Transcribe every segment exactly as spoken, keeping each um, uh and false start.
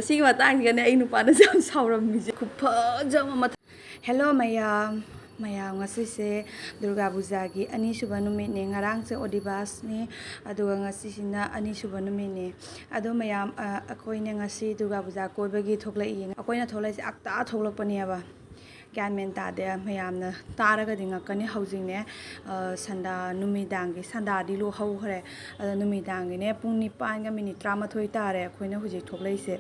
ꯁꯤꯒꯤ ꯃꯇꯥꯡꯁꯤꯒꯅꯦ ꯑꯩ ꯅꯨꯄꯥꯅꯁꯨ ꯌꯥꯝ ꯁꯥꯎꯔꯝꯃꯤꯁꯦ꯫ ꯈꯨꯐꯖ ꯑꯃ ꯃꯊ- Hello ꯃꯌꯥꯝ, ꯃꯌꯥꯝ ꯉꯁꯤꯁꯦ ꯗꯨꯔꯒꯥ ꯄꯨꯖꯥꯒꯤ ꯑꯅꯤꯁꯨꯕ ꯅꯨꯃꯤꯠꯅꯦ꯫ ꯉꯔꯥꯡꯁꯦ ꯑꯣꯗꯤꯕꯥꯁꯅꯦ, ꯑꯗꯨꯒ ꯉꯁꯤꯁꯤꯅ ꯑꯅꯤꯁꯨꯕ ꯅꯨꯃꯤꯠꯅꯦ꯫ ꯑꯗꯣ ꯃꯌꯥꯝ, ꯑ, ꯑꯩꯈꯣꯏꯅ ꯉꯁꯤ ꯗꯨꯔꯒꯥ ꯄꯨꯖꯥ ꯀꯣꯏꯕꯒꯤ ꯊꯣꯛꯂꯛꯏ꯫ ꯑꯩꯈꯣꯏꯅ ꯊꯣꯛꯂꯛꯏꯁꯦ ꯑꯥꯛꯇꯥ ꯊꯣꯛꯂꯛꯄꯅꯦꯕ꯫ ꯒ꯭ꯌꯥꯟ ꯃꯦꯟ ꯇꯥꯗꯦ꯫ ꯃꯌꯥꯝꯅ ꯇꯥꯔꯒꯗꯤ ꯉꯛꯀꯅꯤ꯫ ꯍꯧꯖꯤꯛꯅꯦ, ꯑ, ꯁꯟꯗꯥ ꯅꯨꯃꯤꯗꯥꯡꯒꯤ, ꯁꯟꯗꯥꯗꯤ ꯂꯣ ꯍꯧꯈ꯭ꯔꯦ꯫ ꯑꯗꯣ ꯅꯨꯃꯤꯗꯥꯡꯒꯤꯅꯦ ꯄꯨꯡ ꯅꯤꯄꯥꯟꯒ ꯃꯤꯅꯤꯠ ꯇꯔꯥꯃꯥꯊꯣꯏ ꯇꯥꯔꯦ ꯑꯩꯈꯣꯏꯅ ꯍꯧꯖꯤꯛ ꯊꯣꯛꯂꯛꯏꯁꯦ꯫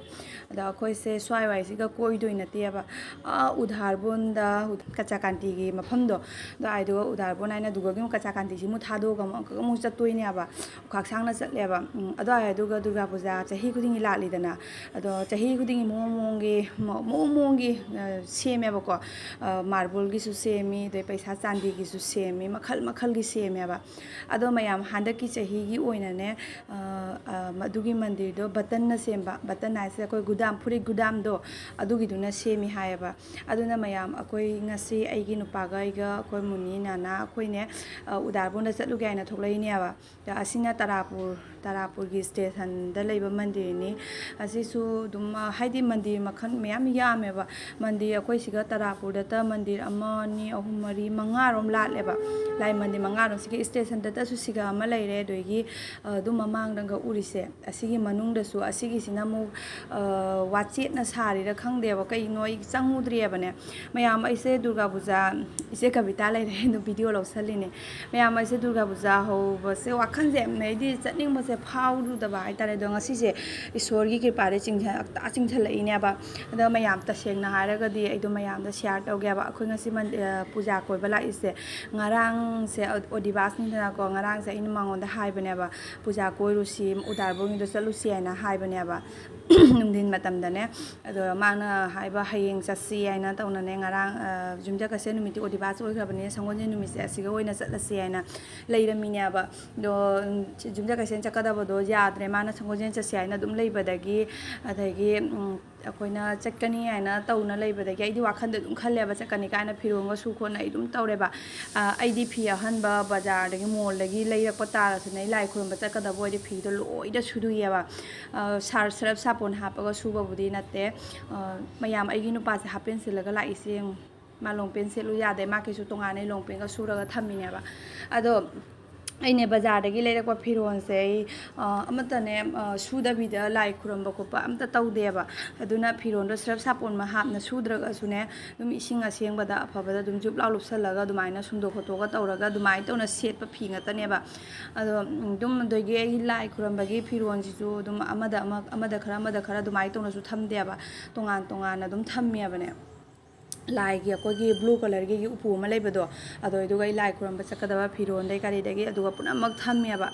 ꯑꯗꯣ ꯑꯩꯈꯣꯏꯁꯦ ꯁ꯭ꯋꯥꯏ ꯋꯥꯏꯁꯤꯒ ꯀꯣꯏꯗꯣꯏ ꯅꯠꯇꯦꯕ꯫ ꯑꯥ, ꯎꯙꯥꯔꯕꯣꯟꯗ, ꯎ-, ꯀꯆꯥꯀꯥꯟꯇꯤꯒꯤ ꯃꯐꯝꯗꯣ, ꯑꯗꯨꯋꯥꯏꯗꯨꯒ ꯎꯙꯥꯔꯕꯣꯟ ꯍꯥꯏꯅ ꯑꯗꯨꯒꯒꯤ ꯑꯃꯨꯛ ꯀꯆꯥꯀꯥꯟꯇꯤꯁꯤ ꯑꯃꯨꯛ ꯊꯥꯗꯣꯛꯑꯒ ꯑꯃꯨꯛ, ꯑꯃꯨꯛ ꯆꯠꯇꯣꯏꯅꯦꯕ꯫ ꯈꯥꯛꯁꯥꯡꯅ ꯆꯠꯂꯦꯕ꯫ ꯎꯝ, ꯑꯗꯨꯋꯥꯏ ꯑꯗꯨꯒ ꯗꯨꯔꯒꯥ ꯄꯨꯖꯥ ꯆꯍꯤ ꯈꯨꯗꯤꯡꯒꯤ ꯂꯥꯛꯂꯤꯗꯅ꯫ ꯑꯗꯣ ꯆꯍꯤ ꯈꯨꯗꯤꯡꯒꯤ ꯃꯑꯣꯡ ꯃꯑꯣꯡꯒꯤ, ꯃ-, ꯃꯑꯣꯡ ꯃꯑꯣꯡꯒꯤ, ꯑ, ꯁꯦꯝꯃꯦꯕꯀꯣ꯫ ꯑ, ꯃꯥꯔꯕꯜꯒꯤꯁꯨ ꯁꯦꯝꯃꯤ, ꯑꯗꯩ ꯄꯩꯁꯥ ꯆꯥꯟꯗꯤꯒꯤꯁꯨ ꯁꯦꯝꯃꯤ, ꯃꯈꯜ ꯃꯈꯜꯒꯤ ꯁꯦꯝꯃꯦꯕ꯫ ꯑꯗꯣ ꯃꯌꯥꯝ ꯍꯟꯗꯛꯀꯤ ꯆꯍꯤꯒꯤ ꯑꯣꯏꯅꯅꯦ, ꯑ, ꯑ, ꯃꯗꯨꯒꯤ ꯃꯟꯗꯤꯔꯗꯣ ꯕꯇꯟꯅ ꯁꯦꯝꯕ, ꯕꯇꯟ ꯍꯥꯏꯁꯦ ꯑꯩꯈꯣꯏ ꯒꯨꯗꯥꯝ, ꯐꯨꯔꯤꯠ ꯒꯨꯗꯥꯝꯗꯣ, ꯑꯗꯨꯒꯤꯗꯨꯅ ꯁꯦꯝꯃꯤ ꯍꯥꯏꯌꯦꯕ꯫ ꯑꯗꯨꯅ ꯃꯌꯥꯝ ꯑꯩꯈꯣꯏ ꯉꯁꯤ ꯑꯩꯒꯤ ꯅꯨꯄꯥꯒ ꯑꯩꯒ ꯑꯩꯈꯣꯏ ꯃꯨꯅꯤ, ꯅꯥꯅꯥ, ꯑꯩꯈꯣꯏꯅꯦ, ꯑ, ꯎꯗꯥꯔꯕꯣꯟꯗ ꯆꯠꯂꯨꯒꯦ ꯍꯥꯏꯅ ꯊꯣꯛꯂꯛꯏꯅꯦꯕ꯫ ꯑꯗ ꯑꯁꯤꯅ ꯇꯔꯥꯄꯨꯔ, ꯇꯔꯥꯄꯨꯔꯒꯤ ꯁ꯭ꯇꯦꯁꯟꯗ ꯂꯩꯕ ꯃꯟꯗꯤꯔꯅꯤ꯫ ꯑꯁꯤꯁꯨ ꯑꯗꯨꯝ, ꯑ, ꯍꯥꯏꯗꯤ ꯃꯟꯗꯤꯔ ꯃꯈꯜ ꯃꯌꯥꯝ ꯌꯥꯝꯃꯦꯕ꯫ ꯃꯟꯗꯤꯔ ꯑꯩꯈꯣꯏ ꯁꯤꯒ ꯇꯔꯥꯄꯨꯔꯗꯇ ꯃꯟꯗꯤꯔ ꯑꯃ, ꯑꯅꯤ, ꯑꯍꯨꯝ, ꯃꯔꯤ, ꯃꯉꯥꯔꯣꯝ ꯂꯥꯠꯂꯦꯕ꯫ ꯂꯥꯏ ꯃꯟꯗꯤꯔ ꯃꯉꯥꯔꯣꯝ꯫ ꯁꯤꯒꯤ ꯁ꯭ꯇꯦꯁꯟꯗꯇꯁꯨ ꯁꯤꯒ ꯑꯃ ꯂꯩꯔꯦ, ꯑꯗꯒꯤ, ꯑ, ꯑꯗꯨꯝ ꯃꯃꯥꯡꯗꯒ ꯎꯔꯤꯁꯦ꯫ ꯑꯁꯤꯒꯤ ꯃꯅꯨꯡꯗꯁꯨ, ꯑꯁꯤꯒꯤꯁꯤꯅ ꯑꯃꯨꯛ, ꯑ, ꯋꯥꯆꯦꯠꯅ ꯁꯥꯔꯤꯔꯥ ꯈꯪꯗꯦꯕ, ꯀꯩꯅꯣ ꯑꯩ ꯆꯪꯉꯨꯗ꯭ꯔꯤꯑꯕꯅꯦ꯫ ꯃꯌꯥꯝ, ꯑꯩꯁꯦ ꯗꯨꯔꯒꯥ ꯄꯨꯖꯥ, ꯏꯆꯦ ꯀꯕꯤꯇꯥ ꯂꯩꯔꯦ ꯑꯗꯨꯝ ꯚꯤꯗꯤꯑꯣ ꯂꯧꯁꯜꯂꯤꯅꯦ꯫ ꯃꯌꯥꯝ, ꯑꯩꯁꯦ ꯗꯨꯔꯒꯥ ꯄꯨꯖꯥ ꯍꯧꯕꯁꯦ ꯋꯥꯈꯜꯁꯦ ꯌꯥꯝꯅ, ꯑꯩꯗꯤ ꯆꯠꯅꯤꯡꯕꯁꯦ ꯐꯥꯎꯔꯨꯗꯕ ꯍꯥꯏꯇꯥꯔꯦ꯫ ꯑꯗꯣ ꯉꯁꯤꯁꯦ ꯏꯁꯣꯔꯒꯤ ꯀ꯭ꯔꯤꯄꯥꯗꯤ ꯆꯤꯡꯁ-, ꯇꯥ ꯆꯤꯡꯁꯤꯜꯂꯛꯏꯅꯦꯕ꯫ ꯑꯗꯣ ꯃꯌꯥꯝ, ꯇꯁꯦꯡꯅ ꯍꯥꯏꯔꯒꯗꯤ ꯑꯩꯗꯣ ꯃꯌꯥꯝꯗ ꯁꯤꯌꯥꯔ ꯇꯧꯒꯦꯕ꯫ ꯑꯩꯈꯣꯏ ꯉꯁꯤ ꯃꯟ-, ꯑ, ꯄꯨꯖꯥ ꯀꯣꯏꯕ ꯂꯥꯛꯏꯁꯦ, ꯉꯔꯥꯡꯁꯦ ꯑꯣ-, ꯑꯣꯗꯤꯕꯥꯁꯅꯤꯗꯅꯀꯣ, ꯉꯔꯥꯡꯁꯦ ꯑꯩꯅ ꯃꯉꯣꯟꯗ ꯍꯥꯏꯕꯅꯦꯕ, ꯄꯨꯖꯥ ꯀꯣꯏꯔꯨꯁꯤ, ꯎꯗꯥꯔꯕꯣꯟꯒꯤꯗꯣ ꯆꯠꯂꯨꯁꯤ ꯍꯥꯏꯅ ꯍꯥꯏꯕꯅꯦꯕ꯫ ꯅꯨꯡꯊꯤꯟ ꯃꯇꯝꯗꯅꯦ꯫ ꯑꯗꯣ ꯃꯥꯅ ꯍꯥꯏꯕ ꯍꯌꯦꯡ ꯆꯠꯁꯤ ꯍꯥꯏꯅ ꯇꯧꯅꯅꯦ, ꯉꯔꯥꯡ, ꯑ, ꯌꯨꯝꯖꯀꯩꯁ ꯅꯨꯃꯤꯠꯇꯤ ꯑꯣꯗꯤꯕꯥꯁ ꯑꯣꯏꯈ꯭ꯔꯕꯅꯤꯅ ꯁꯪꯒꯣꯜꯁꯦꯟ ꯅꯨꯃꯤꯠꯁꯦ ꯑꯁꯤꯒ ꯑꯣꯏꯅ ꯆꯠꯂꯁꯤ ꯍꯥꯏꯅ ꯂꯩꯔꯝꯃꯤꯅꯦꯕ꯫ ꯑꯗꯣ, ꯎꯝ, ꯌꯨꯝꯖꯀꯩꯁ ꯆꯠꯀꯗꯕꯗꯣ ꯌꯥꯗ꯭ꯔꯦ, ꯃꯥꯅ ꯁꯪꯒꯣꯜꯁꯦꯟ ꯆꯠꯁꯤ ꯍꯥꯏꯅ ꯑꯗꯨꯝ ꯂꯩꯕꯗꯒꯤ, ꯑꯗꯒꯤ, ꯎꯝ, ꯑꯩꯈꯣꯏꯅ ꯆꯠꯀꯅꯤ ꯍꯥꯏꯅ ꯇꯧꯅ ꯂꯩꯕꯗꯒꯤ ꯑꯩꯗꯤ ꯋꯥꯈꯜꯗ ꯑꯗꯨꯝ ꯈꯜꯂꯦꯕ, ꯆꯠꯀꯅꯤ ꯀꯥꯏꯅ ꯐꯤꯔꯣꯜꯒ ꯁꯨ ꯈꯣꯠꯅ ꯑꯩ ꯑꯗꯨꯝ ꯇꯧꯔꯦꯕ꯫ ꯑ, ꯑꯩꯗꯤ ꯐꯤ ꯑꯍꯟꯕ ꯕꯖꯥꯔꯗꯒꯤ, ꯃꯣꯜꯗꯒꯤ ꯂꯩꯔꯛꯄ ꯇꯥꯔꯁꯨꯅꯦ, ꯑꯩ ꯂꯥꯏ ꯈꯨꯔꯨꯝꯕ ꯆꯠꯀꯗꯕ ꯑꯣꯏꯔꯗꯤ ꯐꯤꯗꯣ ꯂꯣꯏꯅ ꯁꯨꯗꯣꯛꯑꯦꯕ꯫ ꯑ, ꯁꯥꯔ-, ꯁꯔꯞ ꯁꯥꯄꯣꯟ ꯍꯥꯞꯄꯒ ꯁꯨꯕꯕꯨꯗꯤ ꯅꯠꯇꯦ꯫ ꯑ, ꯃꯌꯥꯝ, ꯑꯩꯒꯤ ꯅꯨꯄꯥꯁꯦ ꯍꯥꯞ ꯄꯦꯟ ꯁꯦꯠꯂꯒ ꯂꯥꯛꯏꯁꯦ ꯌꯦꯡꯉꯨ꯫ ꯃꯥ ꯂꯣꯡ ꯄꯦꯟ ꯁꯦꯠꯂꯨ ꯌꯥꯗꯦ, ꯃꯥ ꯀꯩꯁꯨ ꯇꯣꯉꯥꯟꯅ ꯂꯣꯡ ꯄꯦꯟꯒ ꯁꯨꯔꯒ ꯊꯝꯃꯤꯅꯦꯕ꯫ ꯑꯗꯣ ꯑꯩꯅꯦ ꯕꯖꯥꯔꯗꯒꯤ ꯂꯩꯔꯛꯄ ꯐꯤꯔꯣꯜꯁꯦ ꯑꯩ, ꯑ, ꯑꯃꯠꯇꯅꯦ, ꯑ, ꯁꯨꯗꯕꯤꯗ ꯂꯥꯏ ꯈꯨꯔꯝꯕ ꯈꯣꯠꯄ ꯑꯝꯇ ꯇꯧꯗꯦꯕ꯫ ꯑꯗꯨꯅ ꯐꯤꯔꯣꯜꯗꯣ ꯁꯔꯞ ꯁꯥꯄꯣꯟ ꯑꯃ ꯍꯥꯞꯅ ꯁꯨꯗ꯭ꯔꯒꯁꯨꯅꯦ, ꯑꯗꯨꯝ ꯏꯁꯤꯡ ꯑꯁꯦꯡꯕꯗ ꯑꯐꯕꯗ ꯑꯗꯨꯝ ꯖꯨꯞ ꯂꯥꯎ ꯂꯨꯞꯁꯜꯂꯒ ꯑꯗꯨꯃꯥꯏꯅ ꯁꯨꯝꯗꯣꯛ ꯈꯣꯠꯇꯣꯛꯑꯒ ꯇꯧꯔꯒ ꯑꯗꯨꯃꯥꯏꯅ ꯇꯧꯅ ꯁꯦꯠꯄ ꯐꯤ ꯉꯥꯛꯇꯅꯦꯕ꯫ ꯑꯗꯣ, ꯎꯝ, ꯑꯗꯨꯝ ꯑꯗꯒꯤ ꯑꯩ ꯂꯥꯏ ꯈꯨꯔꯝꯕꯒꯤ ꯐꯤꯔꯣꯜꯁꯤꯁꯨ ꯑꯗꯨꯝ ꯑꯃꯗ ꯑꯃ, ꯑꯃꯗ ꯈꯔ, ꯑꯃꯗ ꯈꯔ ꯑꯗꯨꯃꯥꯏꯅ ꯇꯧꯅꯁꯨ ꯊꯝꯗꯦꯕ, ꯇꯣꯉꯥꯟ ꯇꯣꯉꯥꯟꯅ ꯑꯗꯨꯝ ꯊꯝꯃꯦꯕꯅꯦ꯫ ꯂꯥꯏꯒꯤ ꯑꯩꯈꯣꯏꯒꯤ blue colourꯒꯤ ꯎꯄꯨ ꯑꯃ ꯂꯩꯕꯗꯣ, ꯑꯗꯣ ꯑꯗꯨꯒ ꯑꯩ ꯂꯥꯏ ꯈꯨꯔꯨꯝꯕ ꯆꯠꯀꯗꯕ ꯐꯤꯔꯣꯟꯗꯩ ꯀꯔꯤꯗꯒꯤ ꯑꯗꯨꯒ ꯄꯨꯝꯅꯃꯛ ꯊꯝꯃꯦꯕ꯫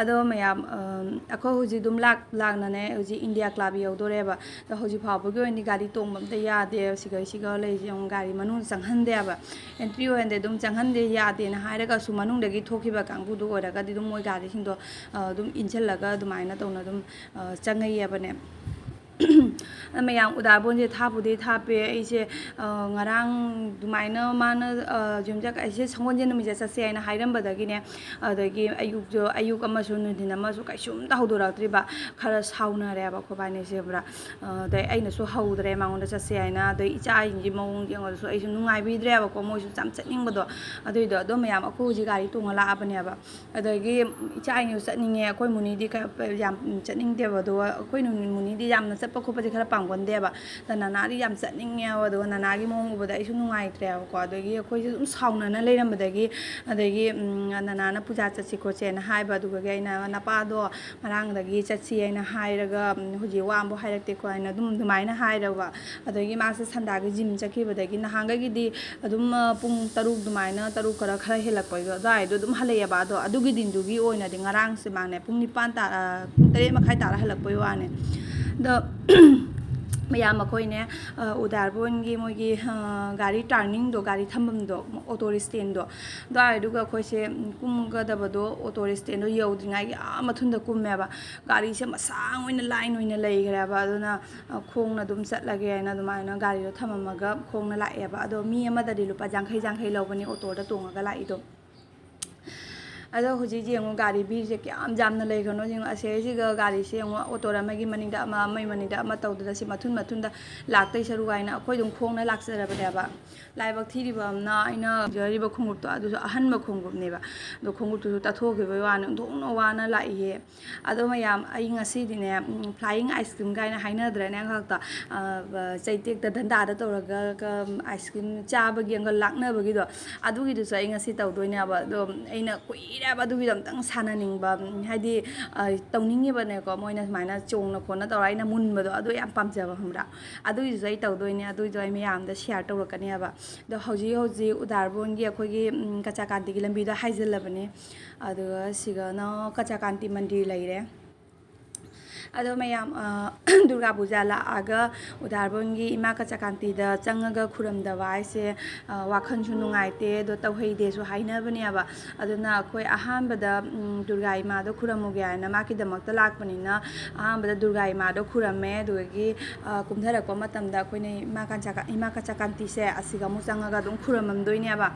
ꯑꯗꯣ ꯃꯌꯥꯝ, ꯑꯝ, ꯑꯩꯈꯣꯏ ꯍꯧꯖꯤꯛ ꯑꯗꯨꯝ ꯂꯥꯛ-, ꯂꯥꯛꯅꯅꯦ ꯍꯧꯖꯤꯛ India Club ꯌꯧꯗꯣꯔꯦꯕ꯫ ꯑꯗꯣ ꯍꯧꯖꯤꯛ ꯐꯥꯎꯕꯒꯤ ꯑꯣꯏꯅꯗꯤ ꯒꯥꯔꯤ ꯇꯣꯡꯕ ꯑꯝꯇ ꯌꯥꯗꯦ꯫ ꯁꯤꯒ, ꯁꯤꯒ ꯂꯩꯔꯤꯁꯦ ꯌꯦꯡꯉꯨ, ꯒꯥꯔꯤ ꯃꯅꯨꯡ ꯆꯪꯍꯟꯗꯦꯕ, entry ꯑꯣꯏꯍꯟꯗꯦ꯫ ꯑꯗꯨꯝ ꯆꯪꯍꯟꯗꯦ, ꯌꯥꯗꯦꯅ ꯍꯥꯏꯔꯒꯁꯨ ꯃꯅꯨꯡꯗꯒꯤ ꯊꯣꯛꯈꯤꯕ ꯀꯥꯡꯕꯨꯗꯨ ꯑꯣꯏꯔꯒꯗꯤ ꯑꯗꯨꯝ ꯃꯣꯏ ꯒꯥꯔꯤꯁꯤꯡꯗꯣ, ꯑ, ꯑꯗꯨꯝ ꯏꯟꯁꯤꯜꯂꯒ ꯑꯗꯨꯃꯥꯏꯅ ꯇꯧꯅ ꯑꯗꯨꯝ, ꯑ, ꯆꯪꯉꯛꯑꯦꯕꯅꯦ꯫ ꯃꯌꯥꯝ ꯎꯗꯥꯕꯣꯟꯁꯦ ꯊꯥꯕꯨꯗꯤ ꯊꯥꯞꯄꯦ꯫ ꯑꯩꯁꯦ, ꯑ, ꯉꯔꯥꯡ ꯑꯗꯨꯃꯥꯏꯅ ꯃꯥꯅ, ꯑ, ꯌꯨꯝꯖ-, ꯑꯩꯁꯦ ꯁꯒꯣꯜꯁꯦꯟ ꯅꯨꯃꯤꯠꯁꯦ ꯆꯠꯁꯦ ꯍꯥꯏꯅ ꯍꯥꯏꯔꯝꯕꯗꯒꯤꯅꯦ, ꯑꯗꯒꯤ ꯑꯌꯨꯛꯁꯨ, ꯑꯌꯨꯛ ꯑꯃꯁꯨ ꯅꯨꯡꯊꯤꯟ ꯑꯃꯁꯨ ꯀꯩꯁꯨꯝꯇ ꯍꯧꯗꯣꯔꯛꯇ꯭ꯔꯤꯕ꯫ ꯈꯔ ꯁꯥꯎꯅꯔꯦꯕ ꯑꯩꯈꯣꯏꯕꯥꯅꯤꯁꯦ ꯄꯨꯔꯥ꯫ ꯑ, ꯑꯗꯩ ꯑꯩꯅꯁꯨ ꯍꯧꯗ꯭ꯔꯦ ꯃꯉꯣꯟꯗ ꯆꯠꯁꯦ ꯍꯥꯏꯅ꯫ ꯑꯗꯩ ꯏꯆꯥꯁꯤꯡꯒꯤ ꯃꯑꯣꯡ ꯌꯦꯡꯕꯗꯁꯨ ꯑꯩꯁꯨ ꯅꯨꯡꯉꯥꯏꯕꯤꯗ꯭ꯔꯦꯕꯀꯣ, ꯃꯣꯏꯁꯨ ꯌꯥꯝ ꯆꯠꯅꯤꯡꯕꯗꯣ꯫ ꯑꯗꯨꯏꯗꯣ ꯑꯗꯣ ꯃꯌꯥꯝ ꯑꯩꯈꯣꯏ ꯍꯧꯖꯤꯛ ꯒꯥꯔꯤ ꯇꯣꯡꯉ ꯂꯥꯛꯑꯕꯅꯦꯕ꯫ ꯑꯗꯒꯤ ꯏꯆꯥ ꯑꯅꯤꯁꯨ ꯆꯠꯅꯤꯡꯉꯦ꯫ ꯑꯩꯈꯣꯏ ꯃꯨꯅꯤꯗꯤ ꯈꯔ ꯌꯥꯝ ꯆꯠꯅꯤꯡꯗꯦꯕ꯫ ꯑꯗꯨꯒ ꯑꯩꯈꯣꯏ ꯅꯨ-, ꯃꯨꯅꯤꯗꯤ ꯌꯥꯝꯅ ꯆꯠꯄ ꯈꯣꯠꯄꯁꯦ ꯈꯔ ꯄꯥꯝꯒꯟꯗꯦꯕ꯫ ꯑꯗ ꯅꯅꯥꯗꯤ ꯌꯥꯝ ꯆꯠꯅꯤꯡꯉꯦꯕ꯫ ꯑꯗꯨꯒ ꯅꯅꯥꯒꯤ ꯃꯑꯣꯡ ꯎꯕꯗ ꯑꯩꯁꯨ ꯅꯨꯡꯉꯥꯏꯇ꯭ꯔꯦꯕꯀꯣ꯫ ꯑꯗꯒꯤ ꯑꯩꯈꯣꯏꯁꯦ ꯑꯗꯨꯝ ꯁꯥꯎꯅꯅ ꯂꯩꯔꯝꯕꯗꯒꯤ, ꯑꯗꯒꯤ, ꯎꯝ, ꯅꯅꯥꯅ ꯄꯨꯖꯥ ꯆꯠꯁꯤ ꯈꯣꯠꯁꯦꯅ ꯍꯥꯏꯕ꯫ ꯑꯗꯨꯒꯗꯤ ꯑꯩꯅ, "ꯅꯄꯥꯗꯣ ꯉꯔꯥꯡꯗꯒꯤ ꯆꯠꯁꯤ ꯍꯥꯏꯅ ꯍꯥꯏꯔꯒ, ꯎꯝ, ꯍꯧꯖꯤꯛ ꯋꯥ ꯑꯃꯐꯥꯎ ꯍꯥꯏꯔꯛꯇꯦꯀꯣ" ꯍꯥꯏꯅ ꯑꯗꯨꯝ ꯑꯗꯨꯃꯥꯏꯅ ꯍꯥꯏꯔꯕ꯫ ꯑꯗꯒꯤ ꯃꯥꯁꯦ ꯁꯟꯗꯥꯒꯤ gym ꯆꯠꯈꯤꯕꯗꯒꯤ ꯅꯍꯥꯟꯈꯩꯒꯤꯗꯤ ꯑꯗꯨꯝ, ꯑ, ꯄꯨꯡ ꯇꯔꯨꯛ ꯑꯗꯨꯃꯥꯏꯅ, ꯇꯔꯨꯛ ꯈꯔ, ꯈꯔ ꯍꯦꯜꯂꯛꯄ ꯑꯗꯨꯋꯥꯏꯗꯣ ꯑꯗꯨꯝ ꯍꯜꯂꯛꯑꯦꯕ꯫ ꯑꯗꯣ ꯑꯗꯨꯒꯤ ꯗꯤꯟꯗꯨꯒꯤ ꯑꯣꯏꯅꯗꯤ ꯉꯔꯥꯡꯁꯦ ꯃꯥꯅꯦ ꯄꯨꯡ ꯅꯤꯄꯥꯟ ꯇꯥ-, ꯑ, ꯄꯨꯡ ꯇꯔꯦꯠ ꯃꯈꯥꯏ ꯇꯥꯔ ꯍꯜꯂꯛꯄꯩ ꯋꯥꯅꯦ꯫ ꯑꯗꯣ ꯃꯌꯥꯝ ꯑꯩꯈꯣꯏꯅꯦ, ꯑ, ꯎꯗꯥꯔꯕꯣꯟꯒꯤ ꯃꯣꯏꯒꯤ, ꯑ, ꯒꯥꯔꯤ ꯇꯥꯔꯅꯤꯡꯗꯣ, ꯒꯥꯔꯤ ꯊꯝꯐꯝꯗꯣ, ꯑꯣꯇꯣ ꯁ꯭ꯇꯦꯟꯗꯣ, ꯑꯗꯨꯋꯥꯏꯗꯨꯒ ꯑꯩꯈꯣꯏꯁꯦ, ꯎꯝ, ꯀꯨꯝꯒꯗꯕꯗꯣ, ꯑꯣꯇꯣ ꯁ꯭ꯇꯦꯟꯗꯣ ꯌꯧꯗ꯭ꯔꯤꯉꯩꯒꯤ ꯑꯥ ꯃꯊꯨꯟꯗ ꯀꯨꯝꯃꯦꯕ꯫ ꯒꯥꯔꯤꯁꯦ ꯃꯁꯥꯡ ꯑꯣꯏꯅ ꯂꯥꯏꯟ ꯑꯣꯏꯅ ꯂꯩꯈ꯭ꯔꯦꯕ꯫ ꯑꯗꯨꯅ, ꯑ, ꯈꯣꯡꯅ ꯑꯗꯨꯝ ꯆꯠꯂꯒꯦ ꯍꯥꯏꯅ ꯑꯗꯨꯃꯥꯏꯅ ꯒꯥꯔꯤꯗꯣ ꯊꯝꯃꯝꯃꯒ ꯈꯣꯡꯅ ꯂꯥꯛꯑꯦꯕ꯫ ꯑꯗꯣ ꯃꯤ ꯑꯃꯗꯗꯤ ꯂꯨꯄꯥ ꯌꯥꯡꯈꯩ, ꯌꯥꯡꯈꯩ ꯂꯧꯕꯅꯤ ꯑꯣꯇꯣꯗ ꯇꯣꯡꯉꯒ ꯂꯥꯛꯏꯗꯣ꯫ ꯑꯗꯣ ꯍꯧꯖꯤꯛ ꯌꯦꯡꯉꯨ, ꯒꯥꯔꯤ ꯚꯤꯔꯁꯦ ꯀꯌꯥꯝ ꯌꯥꯝꯅ ꯂꯩꯈ꯭ꯔꯅꯣ ꯌꯦꯡꯉꯨ꯫ ꯑꯁꯤꯁꯤꯒ ꯒꯥꯔꯤꯁꯦ ꯌꯦꯡꯉꯨ, ꯑꯣꯇꯣ ꯑꯃꯒꯤ ꯃꯅꯤꯡꯗ ꯑꯃ, ꯑꯃꯒꯤ ꯃꯅꯤꯡꯗ ꯑꯃ ꯇꯧꯗꯅ, ꯁꯤ ꯃꯊꯨꯟ ꯃꯊꯨꯟꯗ ꯂꯥꯛꯇꯣꯏ ꯁꯔꯨꯛ ꯍꯥꯏꯅ ꯑꯩꯈꯣꯏ ꯑꯗꯨꯝ ꯈꯣꯡꯅ ꯂꯥꯛꯆꯔꯕꯅꯦꯕ꯫ ꯂꯥꯏꯕꯛ ꯊꯤꯔꯤꯕ ꯑꯃꯅ, ꯑꯩꯅ ꯌꯥꯔꯤꯕ ꯈꯣꯡꯎꯞꯇꯣ, ꯑꯗꯨꯁꯨ ꯑꯍꯟꯕ ꯈꯣꯡꯎꯞꯅꯦꯕ꯫ ꯑꯗꯣ ꯈꯣꯡꯎꯞꯇꯨꯁꯨ ꯇꯠꯊꯣꯛꯈꯤꯕꯒꯤ ꯋꯥꯅꯤ, ꯑꯣꯟꯊꯣꯛꯅ ꯋꯥꯅ ꯂꯥꯛꯏꯍꯦ꯫ ꯑꯗꯣ ꯃꯌꯥꯝ, ꯑꯩ ꯉꯁꯤꯗꯤꯅꯦ, ꯎꯝ, flying ice cream ꯀꯥꯏꯅ ꯍꯥꯏꯅꯗ꯭ꯔꯅꯦ ꯑꯪꯈꯛꯇ, ꯑ, ꯆꯩꯇꯦꯛꯇ ꯗꯟꯗꯥꯗ ꯇꯧꯔꯒ, ꯀ-, ice cream ꯆꯥꯕꯒꯤ ꯑꯪꯒ ꯂꯥꯛꯅꯕꯒꯤꯗꯣ, ꯑꯗꯨꯒꯤꯗꯨꯁꯨ ꯑꯩ ꯉꯁꯤ ꯇꯧꯗꯣꯏꯅꯦꯕ꯫ ꯑꯗꯣ ꯑꯩꯅ ꯀꯨꯏꯔꯦꯕ ꯑꯗꯨꯒꯤꯗꯣ ꯑꯝꯇꯪ ꯁꯥꯟꯅꯅꯤꯡꯕ, ꯎꯝ, ꯍꯥꯏꯗꯤ, ꯑ, ꯇꯧꯅꯤꯡꯉꯤꯕꯅꯦꯀꯣ, ꯃꯣꯏꯅ ꯁꯨꯃꯥꯏꯅ ꯆꯣꯡꯅ ꯈꯣꯠꯅ ꯇꯧꯔ ꯑꯩꯅ ꯃꯨꯟꯕꯗꯣ, ꯑꯗꯨ ꯌꯥꯝ ꯄꯥꯝꯖꯕ, ꯈꯪꯕ꯭ꯔꯥ? ꯑꯗꯨꯒꯤꯗꯨꯁꯨ ꯑꯩ ꯇꯧꯗꯣꯏꯅꯦ, ꯑꯗꯨꯒꯤꯗꯣ ꯑꯩ ꯃꯌꯥꯝꯗ share ꯇꯧꯔꯛꯀꯅꯦꯕ꯫ ꯑꯗꯣ ꯍꯧꯖꯤꯛ ꯍꯧꯖꯤꯛ ꯎꯗꯥꯔꯕꯣꯟꯒꯤ ꯑꯩꯈꯣꯏꯒꯤ, ꯎꯝ, ꯀꯆꯥꯀꯥꯟꯇꯤꯒꯤ ꯂꯝꯕꯤꯗꯣ ꯍꯥꯏꯖꯤꯜꯂꯕꯅꯦ꯫ ꯑꯗꯨꯒ ꯁꯤꯒꯅ ꯀꯆꯥꯀꯥꯟꯇꯤ ꯃꯟꯗꯤꯔ ꯂꯩꯔꯦ꯫ ꯑꯗꯣ ꯃꯌꯥꯝ, ꯑ, ꯗꯨꯔꯒꯥ ꯄꯨꯖꯥ ꯂꯥꯛꯑꯒ ꯎꯗꯥꯔꯕꯣꯟꯒꯤ ꯏꯃꯥ ꯀꯆꯥꯀꯥꯟꯇꯤꯗ ꯆꯪꯉꯒ ꯈꯨꯔꯝꯗꯕ ꯍꯥꯏꯁꯦ, ꯑ, ꯋꯥꯈꯜꯁꯨ ꯅꯨꯡꯉꯥꯏꯇꯦ, ꯑꯗꯣ ꯇꯧꯍꯩꯗꯦꯁꯨ ꯍꯥꯏꯅꯕꯅꯦꯕ꯫ ꯑꯗꯨꯅ ꯑꯩꯈꯣꯏ ꯑꯍꯥꯟꯕꯗ, ꯎꯝ, ꯗꯨꯔꯒꯥ ꯏꯃꯥꯗꯣ ꯈꯨꯔꯝꯃꯨꯒꯦ ꯍꯥꯏꯅ ꯃꯥꯒꯤꯗꯃꯛꯇ ꯂꯥꯛꯄꯅꯤꯅ, ꯑꯍꯥꯟꯕꯗ ꯗꯨꯔꯒꯥ ꯏꯃꯥꯗꯣ ꯈꯨꯔꯝꯃꯦ꯫ ꯑꯗꯨꯗꯒꯤ, ꯑ, ꯀꯨꯝꯊꯔꯛꯄ ꯃꯇꯝꯗ ꯑꯩꯈꯣꯏꯅ ꯏꯃꯥ ꯀꯆꯥꯀꯥ-, ꯏꯃꯥ ꯀꯆꯥꯀꯥꯟꯇꯤꯁꯦ ꯑꯁꯤꯒ ꯑꯃꯨꯛ ꯆꯪꯉꯒ ꯑꯗꯨꯝ ꯈꯨꯔꯝꯃꯝꯗꯣꯏꯅꯦꯕ꯫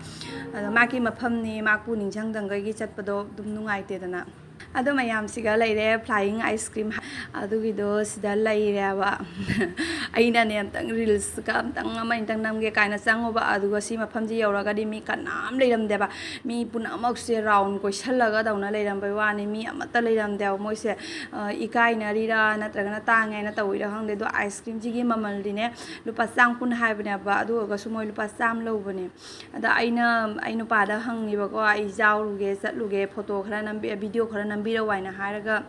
ꯑꯗꯣ ꯃꯥꯒꯤ ꯃꯐꯝꯅꯤ, ꯃꯥꯄꯨ ꯅꯤꯡꯁꯤꯡꯗꯪꯒꯒꯤ ꯆꯠꯄꯗꯣ ꯑꯗꯨꯝ ꯅꯨꯡꯉꯥꯏꯇꯦꯗꯅ꯫ ꯑꯗꯣ ꯃꯌꯥꯝꯁꯤꯒ ꯂꯩꯔꯦ flying ice cream, ꯑꯗꯨꯒꯤꯗꯣ ꯁꯤꯗ ꯂꯩꯔꯦꯕ꯫ ꯑꯩꯅꯅꯦ ꯑꯝꯇꯪ reels ꯀ ꯑꯝꯇꯪ ꯑꯃ ꯑꯅꯤꯇꯪ ꯅꯝꯒꯦ ꯀꯥꯏꯅ ꯆꯪꯉꯨꯕ, ꯑꯗꯨꯒ ꯁꯤ ꯃꯐꯝꯁꯤ ꯌꯧꯔꯒꯗꯤ ꯃꯤ ꯀꯅꯥꯝ ꯂꯩꯔꯝꯗꯦꯕ꯫ ꯃꯤ ꯄꯨꯝꯅꯃꯛꯁꯦ round ꯀꯣꯏꯁꯜꯂꯒ ꯇꯧꯅ ꯂꯩꯔꯝꯕꯩ ꯋꯥꯅꯤ, ꯃꯤ ꯑꯃꯠꯇ ꯂꯩꯔꯝꯗꯦꯕ꯫ ꯃꯣꯏꯁꯦ, ꯑ, ꯏꯀꯥꯏꯅꯔꯤꯔꯥ ꯅꯠꯇ꯭ꯔꯒꯅ ꯇꯥꯡꯉꯦ ꯍꯥꯏꯅ ꯇꯧꯔꯤꯔꯥ ꯈꯪꯗꯦ꯫ ꯑꯗꯣ ice cream ꯁꯤꯒꯤ ꯃꯃꯜꯗꯤꯅꯦ ꯂꯨꯄꯥ ꯆꯥꯝ ꯀꯨꯟ ꯍꯥꯏꯕꯅꯦꯕ, ꯑꯗꯨ ꯑꯣꯏꯔꯒꯁꯨ ꯃꯣꯏ ꯂꯨꯄꯥ ꯆꯥꯝ ꯂꯧꯕꯅꯦ꯫ ꯑꯗ ꯑꯩꯅ, ꯑꯩ ꯅꯨꯄꯥꯗ ꯍꯪꯉꯤꯕꯀꯣ, "ꯑꯩ ꯌꯥꯎꯔꯨꯒꯦ, ꯆꯠꯂꯨꯒꯦ, photo ꯈꯔ ꯅꯝꯕꯤ-, video ꯈꯔ ꯅꯝꯕꯤꯔꯛꯑꯣ" ꯍꯥꯏꯅ ꯍꯥꯏꯔꯒ,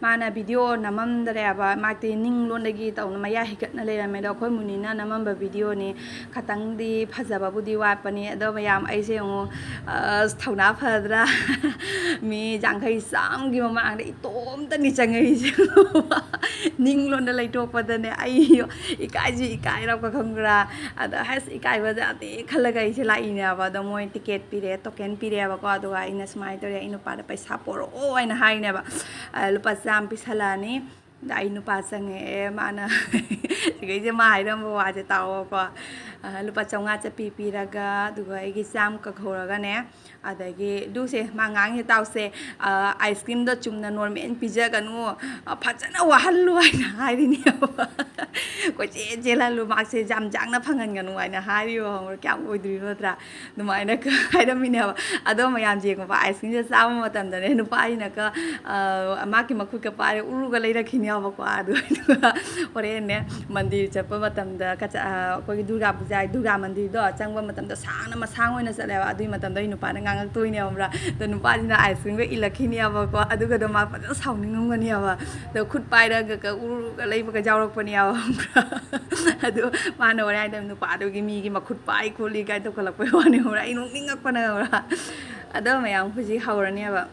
ꯃꯥꯅ video ꯅꯝꯃꯝꯗ꯭ꯔꯦꯕ, ꯃꯥꯗꯤ ꯅꯤꯡ ꯂꯣꯟꯗꯒꯤ ꯇꯧꯅ ꯃꯌꯥ ꯍꯤꯒꯠꯅ ꯂꯩꯔꯝꯃꯦ꯫ ꯑꯗꯣ ꯑꯩꯈꯣꯏ ꯃꯨꯅꯤꯅ ꯅꯝꯃꯝꯕ video ꯅꯤ, ꯈꯇꯪꯗꯤ ꯐꯖꯕꯕꯨꯗꯤ ꯋꯥꯠꯄꯅꯤ꯫ ꯑꯗꯣ ꯃꯌꯥꯝ, ꯑꯩꯁꯦ ꯑꯃꯨꯛ, ꯑꯁ, ꯊꯧꯅꯥ ꯐꯗ꯭ꯔꯥ? ꯃꯤ ꯌꯥꯡꯈꯩ ꯆꯥꯝꯒꯤ ꯃꯃꯥꯡꯗ ꯏꯇꯣꯝꯇꯅꯤ ꯆꯪꯉꯛꯏꯁꯦ꯫ ꯅꯤꯡ ꯂꯣꯟꯅ ꯂꯩꯊꯣꯛꯄꯗꯅꯦ, ꯑꯩ ꯏꯀꯥꯏꯁꯨ ꯏꯀꯥꯏꯔꯛꯄ, ꯈꯪꯕ꯭ꯔꯥ? ꯑꯗ ꯍꯁ, ꯏꯀꯥꯏꯕꯁꯦ ꯌꯥꯗꯦ ꯈꯜꯂꯒ ꯑꯩꯁꯦ ꯂꯥꯛꯏꯅꯦꯕ꯫ ꯑꯗꯣ ꯃꯣꯏ ꯇꯤꯀꯦꯠ ꯄꯤꯔꯛꯑꯦ, ꯇꯣꯀꯦꯟ ꯄꯤꯔꯛꯑꯦꯕꯀꯣ꯫ ꯑꯗꯨꯒ ꯑꯩꯅ ꯁꯨꯃꯥꯏꯅ ꯇꯧꯔꯦ, ꯑꯩ ꯅꯨꯄꯥꯗ ꯄꯩꯁꯥ ꯄꯣꯔꯛꯑꯣ ꯍꯥꯏꯅ ꯍꯥꯏꯅꯦꯕ꯫ ꯑ, ꯂꯨꯄꯥ ꯆꯥꯝꯃ ꯄꯤꯁꯜꯂꯛꯑꯅꯤ꯫ ꯑꯗ ꯑꯩ ꯅꯨꯄꯥ ꯆꯪꯉꯛꯑꯦ, ꯃꯥꯅ ꯁꯤꯈꯩꯁꯦ ꯃꯥ ꯍꯥꯏꯔꯝꯕ ꯋꯥꯁꯦ ꯇꯥꯎꯑꯣꯀꯣ꯫ ꯑ, ꯂꯨꯄꯥ ꯆꯥꯝꯃꯉꯥ ꯆꯠꯄꯤ ꯄꯤꯔꯒ, ꯑꯗꯨꯒ ꯑꯩꯒꯤ ꯆꯥꯝꯃ ꯀꯛꯍꯧꯔꯒꯅꯦ, ꯑꯗꯒꯤ ꯑꯗꯨꯁꯦ ꯃꯥ ꯉꯥꯡꯉꯤꯁꯦ ꯇꯥꯎꯁꯦ, ꯑ, "ꯑꯥꯏꯁ ꯀ꯭ꯔꯤꯝꯗꯣ ꯆꯨꯝꯅ ꯅꯣꯔꯃꯦꯜ ꯄꯤꯖꯒꯅꯨ, ꯑ, ꯐꯖꯅ ꯋꯥꯍꯜꯂꯨ" ꯍꯥꯏꯅ ꯍꯥꯏꯔꯤꯅꯦꯕ꯫ "ꯀꯣꯏꯆꯦꯟ ꯆꯦꯜꯍꯜꯂꯨ, ꯃꯥꯁꯦ ꯌꯥꯝ ꯌꯥꯡꯅ ꯐꯪꯍꯟꯒꯅꯨ" ꯍꯥꯏꯅ ꯍꯥꯏꯔꯤꯕ, ꯈꯪꯕ꯭ꯔꯥ? ꯀꯌꯥꯝ ꯑꯣꯏꯗ꯭ꯔꯤꯅꯣ ꯅꯠꯇ꯭ꯔꯥ? ꯑꯗꯨꯃꯥꯏꯅ ꯍꯥꯏꯔꯝꯃꯤꯅꯦꯕ꯫ ꯑꯗꯣ ꯃꯌꯥꯝ ꯌꯦꯡꯉꯨꯕ, ꯑꯥꯏꯁ ꯀ꯭ꯔꯤꯝꯁꯦ ꯆꯥꯕ ꯃꯇꯝꯗꯅꯦ, ꯅꯨꯄꯥꯁꯤꯅꯒ, ꯑ, ꯃꯥꯒꯤ ꯃꯈꯨꯠꯀ ꯄꯥꯏꯔꯦ, ꯎꯔꯨꯒ ꯂꯩꯔꯛꯈꯤꯅꯦꯕꯀꯣ꯫ ꯑꯗꯨꯒ ꯍꯣꯔꯦꯟꯅꯦ ꯃꯟꯗꯤꯔ ꯆꯠꯄ ꯃꯇꯝꯗ, ꯀꯆꯥ-, ꯑ, ꯑꯩꯈꯣꯏꯒꯤ ꯗꯨꯔꯒꯥ ꯄꯨꯖꯥ, ꯗꯨꯔꯒꯥ ꯃꯟꯗꯤꯔꯗꯣ ꯆꯪꯕ ꯃꯇꯝꯗ ꯁꯥꯡꯅ ꯃꯁꯥꯡ ꯑꯣꯏꯅ ꯆꯠꯂꯦꯕ꯫ ꯑꯗꯨꯒꯤ ꯃꯇꯝꯗ ꯑꯩ ꯅꯨꯄꯥꯅ ꯉꯥꯡꯉꯛꯇꯣꯏꯅꯦꯕ, ꯈꯪꯕ꯭ꯔꯥ? ꯑꯗꯣ ꯅꯨꯄꯥꯁꯤꯅ ꯑꯥꯏꯁ ꯀ꯭ꯔꯤꯝꯒ ꯏꯜꯂꯛꯈꯤꯅꯦꯕꯀꯣ꯫ ꯑꯗꯨꯒꯗꯣ ꯃꯥ ꯐꯖꯅ ꯁꯥꯎꯅꯤꯡꯉꯝꯒꯅꯦꯕ꯫ ꯑꯗꯣ ꯈꯨꯠ ꯄꯥꯏꯔꯒ ꯎꯔꯨꯒ ꯂꯩꯕꯒ ꯌꯥꯎꯔꯛꯄꯅꯦꯕ, ꯈꯪꯕ꯭ꯔꯥ? ꯑꯗꯣ ꯃꯥꯅ ꯍꯣꯔꯦꯟ ꯍꯥꯏꯗꯣꯏꯅꯦ, "ꯅꯨꯄꯥꯗꯨꯒꯤ ꯃꯤꯒꯤ ꯃꯈꯨꯠ ꯄꯥꯏ ꯈꯣꯠꯂꯤ" ꯀꯥꯏꯅ ꯇꯧꯈꯠꯂꯛꯄꯩ ꯋꯥꯅꯦ, ꯈꯪꯕ꯭ꯔꯥ? ꯑꯩ ꯅꯣꯛꯅꯤꯡꯉꯛꯄꯅ, ꯈꯪꯕ꯭ꯔꯥ? ꯑꯗꯣ ꯃꯌꯥꯝ ꯍꯧꯖꯤꯛ ꯍꯧꯔꯅꯦꯕ꯫